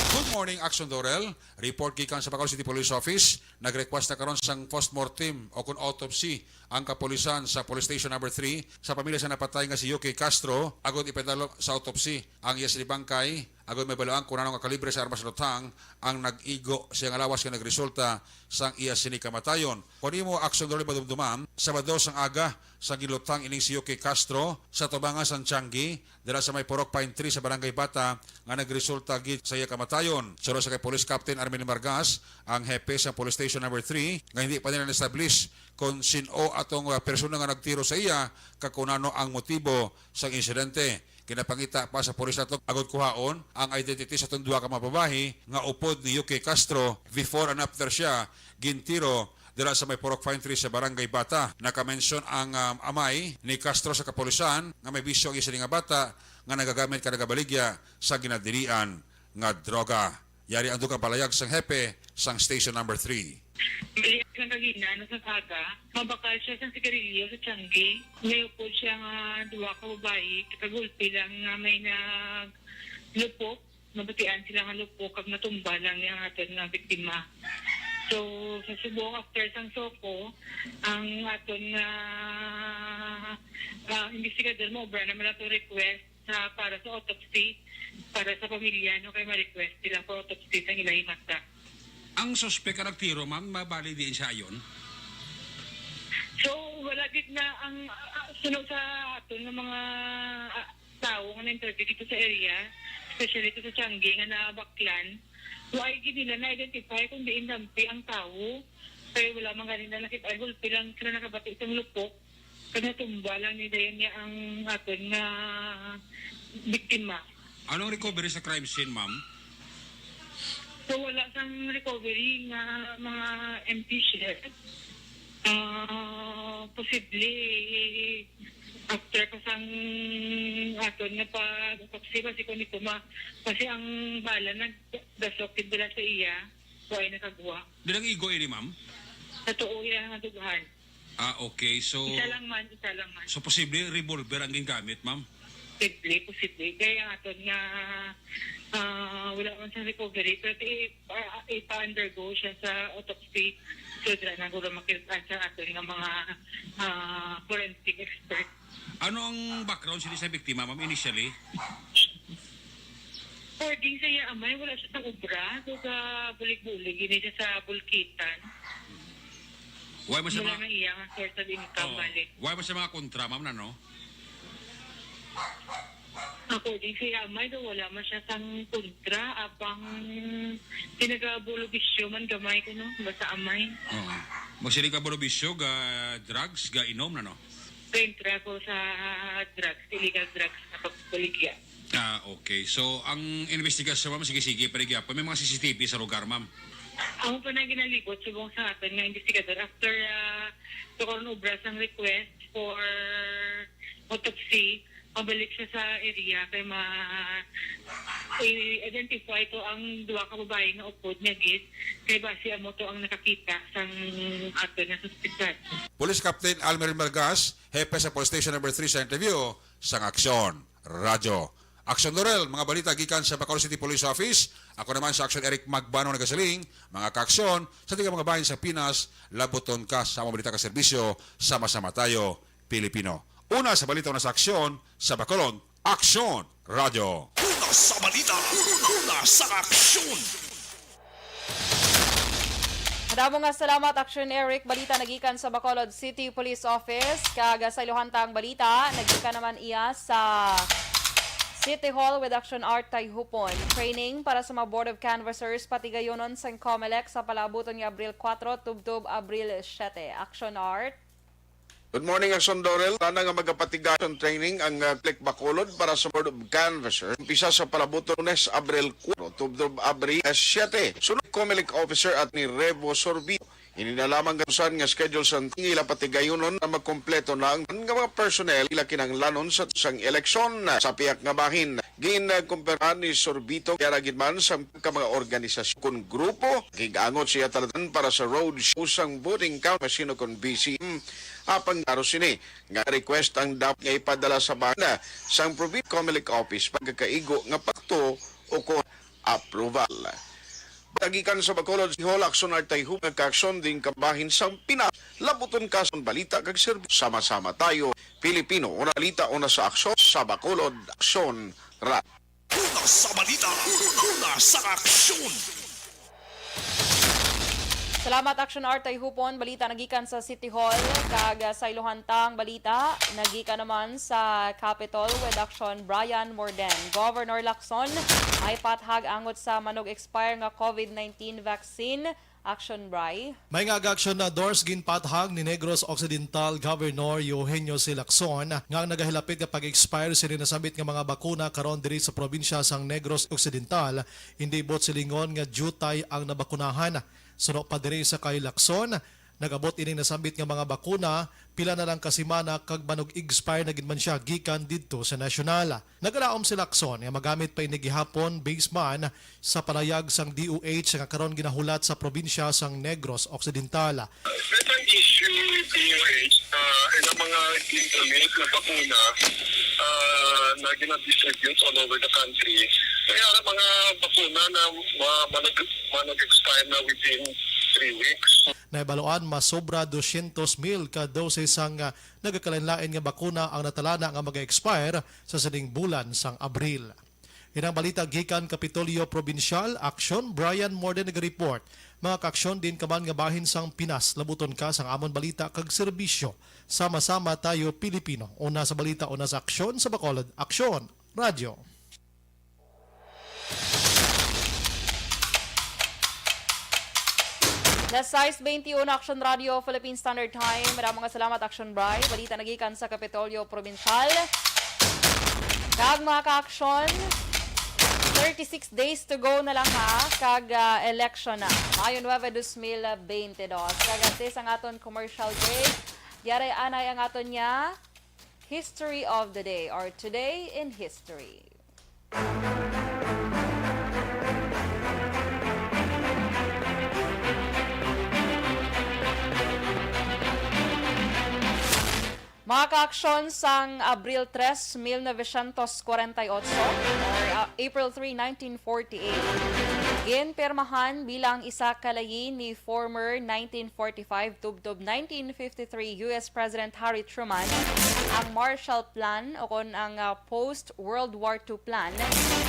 Good morning, Action Dorel. Report gikan sa Bacolod City Police Office. Nag-request na karon sang postmortem o kon autopsy ang kapulisan sa Police Station Number three sa pamilya sa napatay nga si Yuki Castro agud ipadalo sa autopsy ang iya sini bangkay agud may baluan kung ano nga kalibre sa armas lutang ang nag-igo sa iyang lawas nga nagresulta sang iya sini kamatayon. Kon imo, Action Dorel, madumduman, Sabado sang aga sa ginluthang ining si Yuki Castro sa tubangan sang Tiangge, dira sa may Purok Pine Tree sa Barangay Bata, nga nagresulta gid sa iya kamatayon. Suno sa kay Police Captain Armin Margas, ang hepe sa Police Station Number three, nga hindi pa nila na-establish kon sin-o atong, ah, persona nga nagtiro sa iya kag kon ano ang motibo sang insidente. Ginapangita pa sa pulis nato agud kuhaon ang identity sa atong duha ka mga babayi nga upod ni Yuki Castro before and after siya gintiro dira sa may Purok Pine Tree sa Barangay Bata. Nakamensyon ang, um, amay ni Castro sa kapulisan nga may bisyo ang isa nga bata nga nagagamit kag nagabaligya sa ginadilian nga droga. Yari ang dugang palayag sang hepe sang Station Number Three. Bali, ang kagina, no, sa aga, mabakal siya sa sigarilyo sa tiyangge. May upod siya nga duha ka babayi, kagulpi lang nga may naglupok, nabatian sila nga lupok, kag natumba lang niya ang aton nga biktima. So, sa subong, after sang SOCO, ang aton nga, ah, investigador mo, obra naman ato request sa, para sa autopsy, para sa pamilya, no, kay ma-request sila for autopsy sa ila himata. Ang suspek nga nagtiro, ma'am, mabali diin siya ayon? So, wala gid na ang, ah, suno sa aton nga mga, ah, tawo nga na-interview dito sa area, especially dito sa Tiangge nga nabaklan, wala gid nila na-identify kung diin lampi ang tawo. Kaya wala man gani na nakita, gulpi lang sila nakabati sa lupok. Kaya natumba lang ni dayon niya ang aton nga biktima. Anong recovery sa crime scene, ma'am? So, wala sang recovery nga mga empty shell. Ah, posible, after pa sang aton nga pag-autopsy, basi kung ito ma-, kasi ang bala nagdasok gid bala sa iya, so ay nakagwa. Di nang igo ini, ma'am? Sa tuo iya nga dughan. Ah, okay. So, isa lang man, isa lang man. So, posible revolver ang gingamit, ma'am? Posible, posible. Kaya ang aton nga, ah, wala man sa recovery, pero i-, ah, ipa-undergo siya sa autopsy. So, dira na guro makita sa aton nga mga, ah, forensic expert. Ano ang background sini sa biktima, ma'am, initially? According sa iya amay, wala siya sang obra. So, sa bulig-bulig, ini siya sa Bulkitan. Wala man siya mga, na iya nga source of income, oh, balik. Wala man siya mga kontra, ma'am, na, no? According sa iya amay, do, wala man siya sang kontra. Apang pinagabulo bisyo man gamay ko, no? Basta amay. Oo. Magsiling ka bulo bisyo, ga drugs, ga inom, na, no? Kontra ko sa drugs, illegal drugs na pagbaligya. Ah, okay. So, ang investigasyon, ma'am, sige-sige pa rin gyapon. May mga C C T V sa lugar, ma'am? Ang pa na ginalibot, subong sa aton nga investigador, after, ah, sa karon obra sang request for autopsy, mabalik siya sa area kay ma-, i-identify to ang duha ka babayi nga upod niya gid, kay basi amo to ang nakakita sang aton nga suspetado. Police Captain Almer Malgas, hepe sa Police Station Number Three, sa interview sang Aksyon Radyo. Aksyon Dorel, mga balita gikan sa Bacolod City Police Office. Ako naman sa Aksyon Eric Magbano nagasiling, mga kaaksyon, sa tiga mga bahin sa Pinas, labuton ka sa mga balita ka serbisyo, sama-sama tayo, Pilipino. Una sa balita, una sa aksyon, sa Bacolod, Aksyon Radyo. Una sa balita, una sa aksyon. Madamo nga salamat, Action Eric. Balita nagikan sa Bacolod City Police Office. Kag sa iluhantang balita, nagikan naman iya sa City Hall with Action Art Tayhupon. Training para sa mga Board of Canvassers, patigayunon sang Comelec sa palabuton nga Abril kuwatro tubtob Abril siyete. Action Art. Good morning, Aksyon Dorel. Tana nga magapatigayon training ang, ah, Click Bacolod para sa Board of Canvassers. Umpisa sa palabuton Lunes, Abril kuwatro, tubtob Abril siyete. Sunod, Comelec Officer Attorney Revo Sorbio. Ini na lamang ganusan nga schedule sang ila patigayunon na magkompleto na ang nga mga personnel ila kinahanglanon sa sang eleksyon sa pihak nga bahin. Ginkumpirmahan ni Sorbito, yara gid man sang ka mga organisasyon kon grupo, gigangot siya talatan para sa road show sang voting count machine kon V C M. Apang klaro sini nga request ang dapat nga ipadala sa banda sang Provincial Comelec Office pagkakaigo nga pakto o kon approval. Tagikan sa Bacolod, si Hol Action Artay Hub nagkaaksyon din kabahin sang Pinas, labuton ka sa balita kag serbisyo. Sama-sama tayo, Pilipino, una balita, una sa aksyon sa Bacolod, Aksyon Ra. Una sa balita, una sa aksyon. Salamat, Action Art Tayhupon. Balita nagikan sa City Hall, kag, ah, sa iluhantang balita, nagikan naman sa Capitol with Action Brian Morden. Governor Lacson ay pathag angot sa manog-expire nga COVID nineteen vaccine. Action, Bri. May nga aga aksyon na Dors ginpathag ni Negros Occidental Governor Eugenio C. Lacson nga ang nagahilapit nga pag-expire sini nasambit nga mga bakuna karon diri sa probinsya sang Negros Occidental, hindi buot silingon nga diutay ang nabakunahan. Suno pa diri sa kay Lacson, Nag-abot ining nasambit nga mga bakuna pila na lang ka semana kag manug-expire na gid man siya gikan didto sa nasyonal. Nagalaom si Lacson nga magamit pa ini gihapon base man sa panayag sang D O H nga karon ginahulat sa probinsya sang Negros Occidental. May pang-issue yung D O H na ilang mga intermediate na bakuna, ah, na gina-distribute all over the country. Kaya ang mga bakuna na ma-, manag-, manag-expire na within three weeks. Nahibaluan, mas sobra dosyentos mil ka dose sang, ah, nagakalainlain nga bakuna ang natalana nga mag-expire sa sining bulan sang Abril. Inang balita gikan Kapitolyo Probinsyal, Aksyon, Brian Morden nag-report. Mga kaaksyon, din ka man nga bahin sang Pinas, labuton ka sang amon balita kag serbisyo. Sama-sama tayo, Pilipino. Una sa balita, una sa aksyon, sa Bacolod, Aksyon, Radyo. Las sais beintiuno, Aksyon Radio, Philippine Standard Time. Maraming mga salamat, Aksyon Bray. Balita nagikan sa Kapitolyo Probinsyal. Kag mga ka-aksyon, thirty-six days to go na lang ha, kag, ah, election na. Mayo nuebe, dos mil beintidos. Kag antes ang aton commercial break, yari anay ang aton niya History of the Day or Today in History. Mga kaaksyon, sang Abril tres, mil novecientos kwarenta y ocho, or, ah, April three, nineteen forty-eight, ginpirmahan bilang isa ka layi ni former nineteen forty-five tubtob nineteen fifty-three U S President Harry Truman ang Marshall Plan o kon ang, ah, post World War two plan,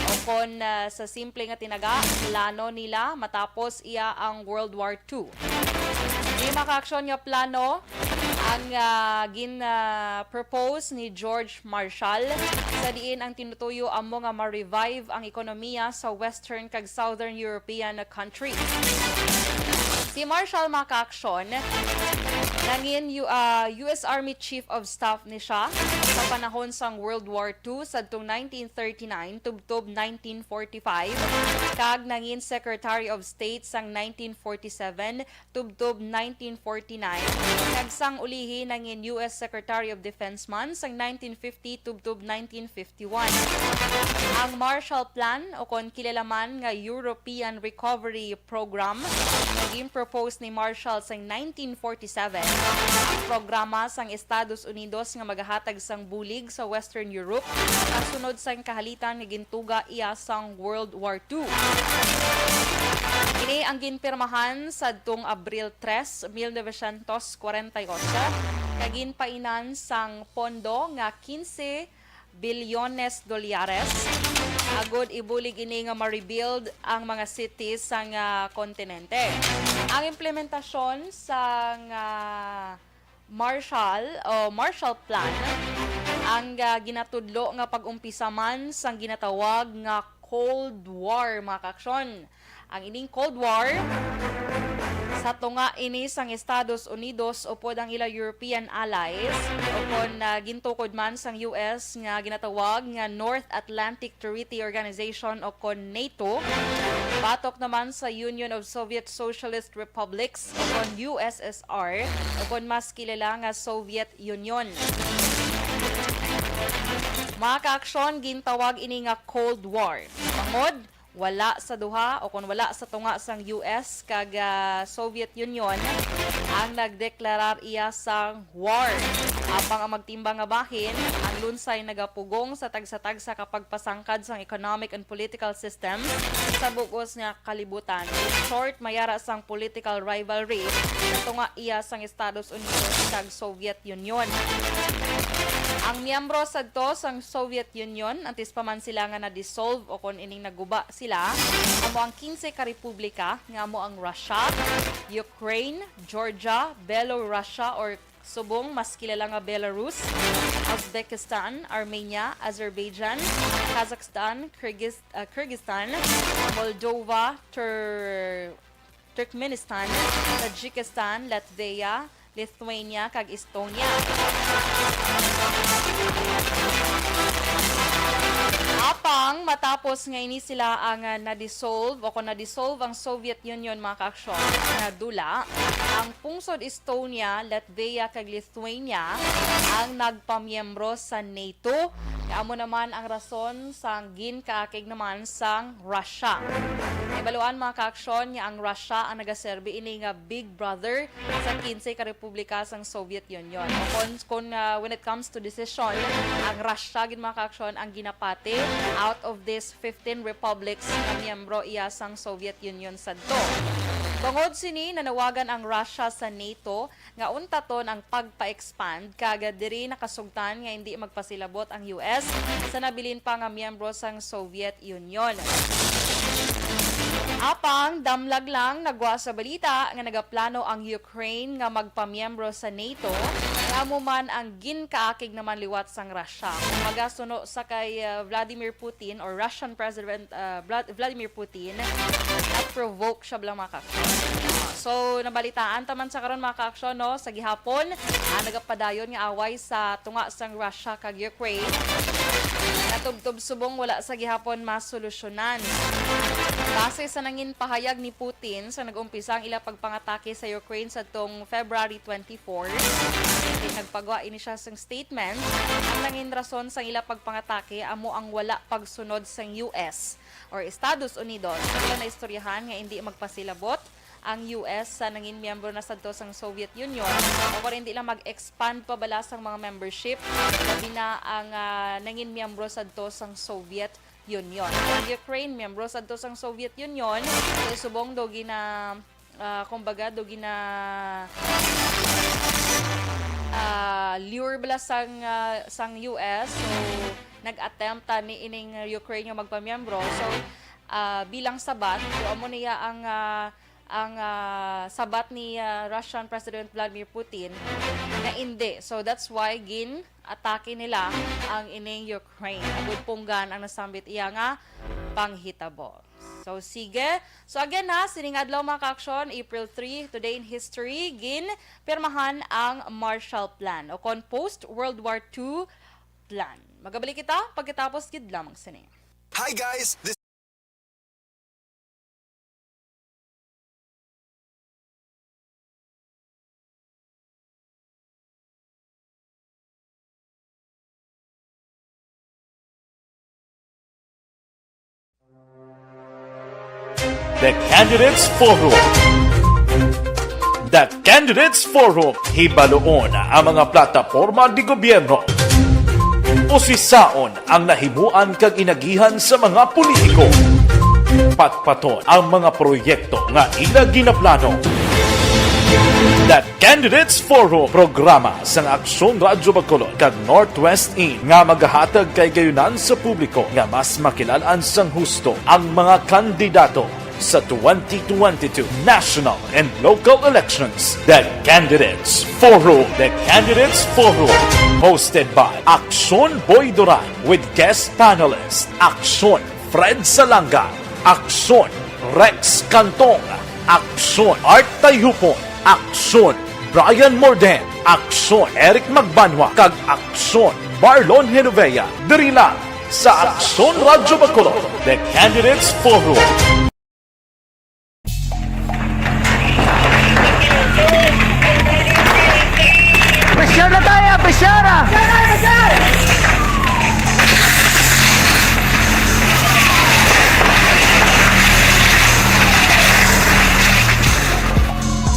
o kon, ah, sa simple nga tinaga, plano nila matapos iya ang World War two. Ini mga kaaksyon nga plano ang, ah, gin, ah, propose ni George Marshall, sa diin ang tinutuyo amo nga ma-revive ang ekonomiya sa Western kag Southern European countries. Si Marshall, mga kaaksyon, nangin U-, ah, U S Army Chief of Staff ni siya sa panahon sang World War two sadtong nineteen thirty-nine tubtob nineteen forty-five, kag nangin Secretary of State sang nineteen forty-seven tubtob nineteen forty-nine, kag sang ulihi nangin U S Secretary of Defense man sang nineteen fifty tubtob nineteen fifty-one. Ang Marshall Plan, o kon kilala man nga European Recovery Program, nga gin-propose ni Marshall sang nineteen forty-seven, ang programa sang Estados Unidos nga magahatag sang bulig sa Western Europe, kasunod sang kahalitan nga gintuga iya sang World War two. Ini ang ginpirmahan sadtong Abril tres, mil novecientos kwarenta y ocho, kag ginpainan sang pondo nga quince bilyones dolyares, agud ibulig ini nga ma-rebuild ang mga cities sang, ah, kontinente. Ang implementasyon sang, ah, Marshall o Marshall Plan ang, ah, ginatudlo nga pag-umpisa man sang ginatawag nga Cold War, mga kaaksyon. Ang ining Cold War, sa tunga ini sang Estados Unidos upod ang ila European allies, o kon, ah, gintukod man sang U S nga ginatawag nga North Atlantic Treaty Organization o kon NATO, batok naman sa Union of Soviet Socialist Republics o kon U S S R, o kon mas kilala nga Soviet Union. Mga kaaksyon, gintawag ini nga Cold War. Tungod, wala sa duha o kon wala sa tunga sang U S kag, ah, Soviet Union ang nagdeklarar iya sang war. Apang ang magtimbang nga bahin, ang lunsay nagapugong sa tagsa-tagsa ka pagpasangkad sang economic and political system sa bug-os nga kalibutan. In short, may ara sang political rivalry sa tunga iya sang Estados Unidos kag Soviet Union. Ang miyembro sadto sang Soviet Union, antes pa man sila nga na-dissolve o kon ining naguba sila, amo ang kinse ka republika nga amo ang Russia, Ukraine, Georgia, Belorussia or subong mas kilala nga Belarus, Uzbekistan, Armenia, Azerbaijan, Kazakhstan, Kyrgyz-, ah, Kyrgyzstan, Moldova, Tur-, Turkmenistan, Tajikistan, Latvia, Lithuania, kag Estonia. Apang matapos nga ini sila ang, ah, na-dissolve o kung na-dissolve ang Soviet Union, mga kaaksyon, nga dula, ang pungsod Estonia, Latvia, kag Lithuania ang nagpamiyembro sa NATO. Kay amo naman ang rason sang ginkaakig naman sang Russia. Ibaluan, mga kaaksyon, nga ang Russia ang nagaserbi ini nga big brother sa kinse ka republika sang Soviet Union. O kon, kon, ah, when it comes to decision, ang Russia gid, mga kaaksyon, ang ginapati out of these fifteen republics nga miyembro iya sang Soviet Union sadto. Bangod sini, nanawagan ang Russia sa NATO nga untaton ang pagpa-expand, kag diri nakasugtan nga indi magpasilabot ang U S sa nabilin pa nga miyembro sang Soviet Union. Apang damlag lang, nagwa sa balita nga nagaplano ang Ukraine nga magpamiyembro sa NATO, nga amo man ang ginkaakig naman liwat sang Russia. Kumbaga, suno sa kay, uh, Vladimir Putin or Russian President, uh, Vla-, Vladimir Putin, na-provoke siya, bilang mga kaaksyon. So, nabalitaan ta man sa karon, mga kaaksyon, no, sa gihapon, ah, nagapadayon nga away sa tunga sang Russia kag Ukraine natubtob subong wala sa gihapon masolusyonan. Base sa nangin pahayag ni Putin sa nag-umpisa ang ila pagpangatake sa Ukraine sadtong February twenty-four, kay nagpagwa ini siya sang statement, ang nangin rason sang ila pagpangatake amo ang wala pagsunod sang U S or Estados Unidos. Sa ila naistoryahan nga indi magpasilabot ang U S sa nangin miyembro na sadto sang Soviet Union, o kon hindi lang mag-expand pa bala sang mga membership, labi na ang, ah, nangin miyembro sadto sang Soviet Union. Ang Ukraine, miyembro sadto sang Soviet Union, so subong daw gina, ah, kumbaga, daw gina, ah, lure bala sang, ah, sang U S. So, nag-attempt ta ni ining Ukraine nga magpamiyembro. So, ah, bilang sabat, so amo niya ang, ah, ang, ah, sabat ni, ah, Russian President Vladimir Putin nga indi. So, that's why gin-atake nila ang ining Ukraine. Agud punggan ang nasambit iya nga panghitabo. So, sige. So, again ha, sining adlaw, mga kaaksyon, April three, today in history, gin-pirmahan ang Marshall Plan o kon post World War Two plan. Magabalik kita pagkatapos gid lamang sini. Hi guys, this The Candidates Forum. The Candidates Forum, hibaluon ang mga plataporma di gobyerno. Usisaon ang nahimuan kag inagihan sa mga politiko. Patpaton ang mga proyekto nga ila ginaplano. The Candidates Forum, programa sang Aksyon Radyo Bacolod kag Northwest In nga magahatag kay gayunan sa publiko nga mas makilalan sang husto ang mga kandidato sa twenty twenty-two national and local elections. The Candidates Forum. The Candidates Forum, hosted by Aksyon Boy Duran with guest panelist Aksyon Fred Salanga, Aksyon Rex Cantong, Aksyon Art Tayupon, Aksyon Brian Morden, Aksyon Eric Magbanwa, kag Aksyon Marlon Genovea, diri lang sa Aksyon Radyo Bacolod, The Candidates Forum. Pressure na tayo, pressure!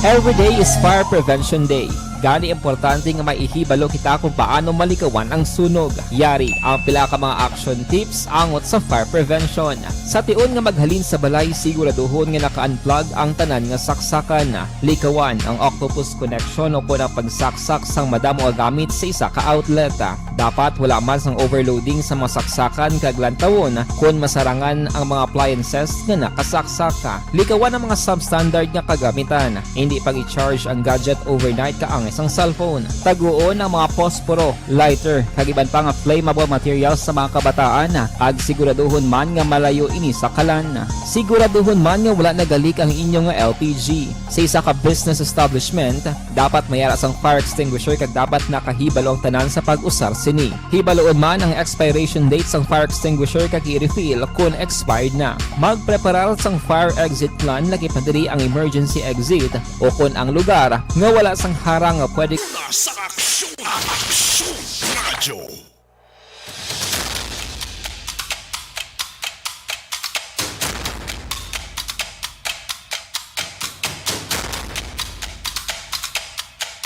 Every day is Fire Prevention Day. Gani, importante nga may ihibalo kita kung paano malikawan ang sunog. Yari ang pila ka mga action tips angot sa fire prevention. Sa tion nga maghalin sa balay, siguraduhon nga naka-unplug ang tanan nga saksakan. Likawan ang octopus connection o kon ang pagsaksak sang madamo nga gamit sa isa ka outlet. Dapat wala man sang overloading sa mga saksakan kag lantawon kon masarangan ang mga appliances nga nakasaksak. Likawan ang mga substandard nga kagamitan. Hindi pag-i-charge ang gadget overnight kaangay sang cellphone. Taguon ang mga posporo, lighter, kag iban pa nga flammable materials sa mga kabataan, kag siguraduhon man nga malayo ini sa kalan. Siguraduhon man nga wala nagalik ang inyo nga L P G. Sa isa ka business establishment, dapat may ara sang fire extinguisher kag dapat nakahibalo ang tanan sa pag-usar sini. Hibaluon man ang expiration date sang fire extinguisher kag i-refill kon expired na. Magpreparar sang fire exit plan, lakip na diri ang emergency exit o kon ang lugar nga wala sang harang nga pwede. Sa Aksyon, Aksyon Radio.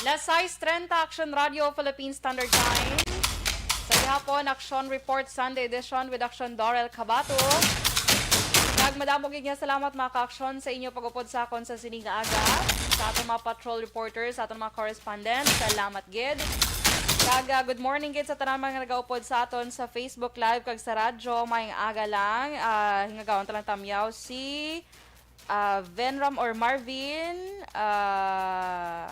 Las sais treinta, Aksyon Radio Philippine Standard Time. Sa gihapon, Aksyon Report Sunday Edition with Aksyon Dorel Cabato. Kag madamo gid nga salamat, mga ka-aksyon, sa inyo pag-upod sa akon sa sining nga aga, sa aton mga patrol reporters, sa aton mga correspondent. Salamat gid. Kag, ah, good morning gid sa tanan mga nagaupod sa aton sa Facebook Live kag sa radyo. Maayong aga lang. Ah, hingagaon ta lang tamyaw si, ah, Venram or Marvin. Ah,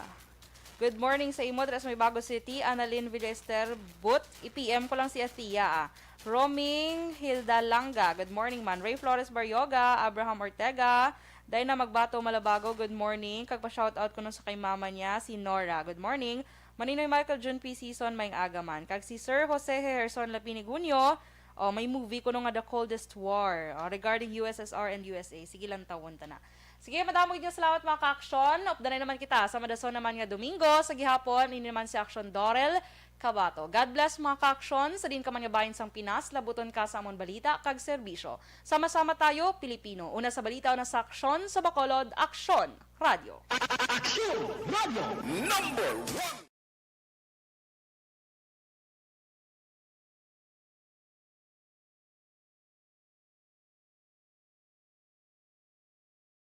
good morning sa imo, dira sa May Bago City, Annalyn Villaester. But i-P M ko lang si Athea, ah. Roming Hilda Langa, good morning man. Ray Flores Barrioga, Abraham Ortega, Dina Magbato Malabago, good morning. Kag pa-shoutout kuno sa kay mama niya, si Nora. Good morning. Maninoy Michael Jun P. Season, maayong aga man. Kag si Sir Jose Herson Lapinig Junio, oh, may movie kuno nga The Coldest War, oh, regarding U S S R and U S A. Sige lang, tawon ta na. Sige, madamo gid nga salamat, mga ka-aksyon. Updanay naman kita sa madason naman nga Domingo. Sa gihapon, ini naman si Aksyon Dorel Cabato. God bless, mga ka-aksyon, sa diin ka man nga bahin sang Pinas, labuton ka sa amon balita kag serbisyo. Sama-sama tayo, Pilipino. Una sa balita, una sa aksyon, sa Bacolod, Aksyon Radio. Aksyon Radio number one.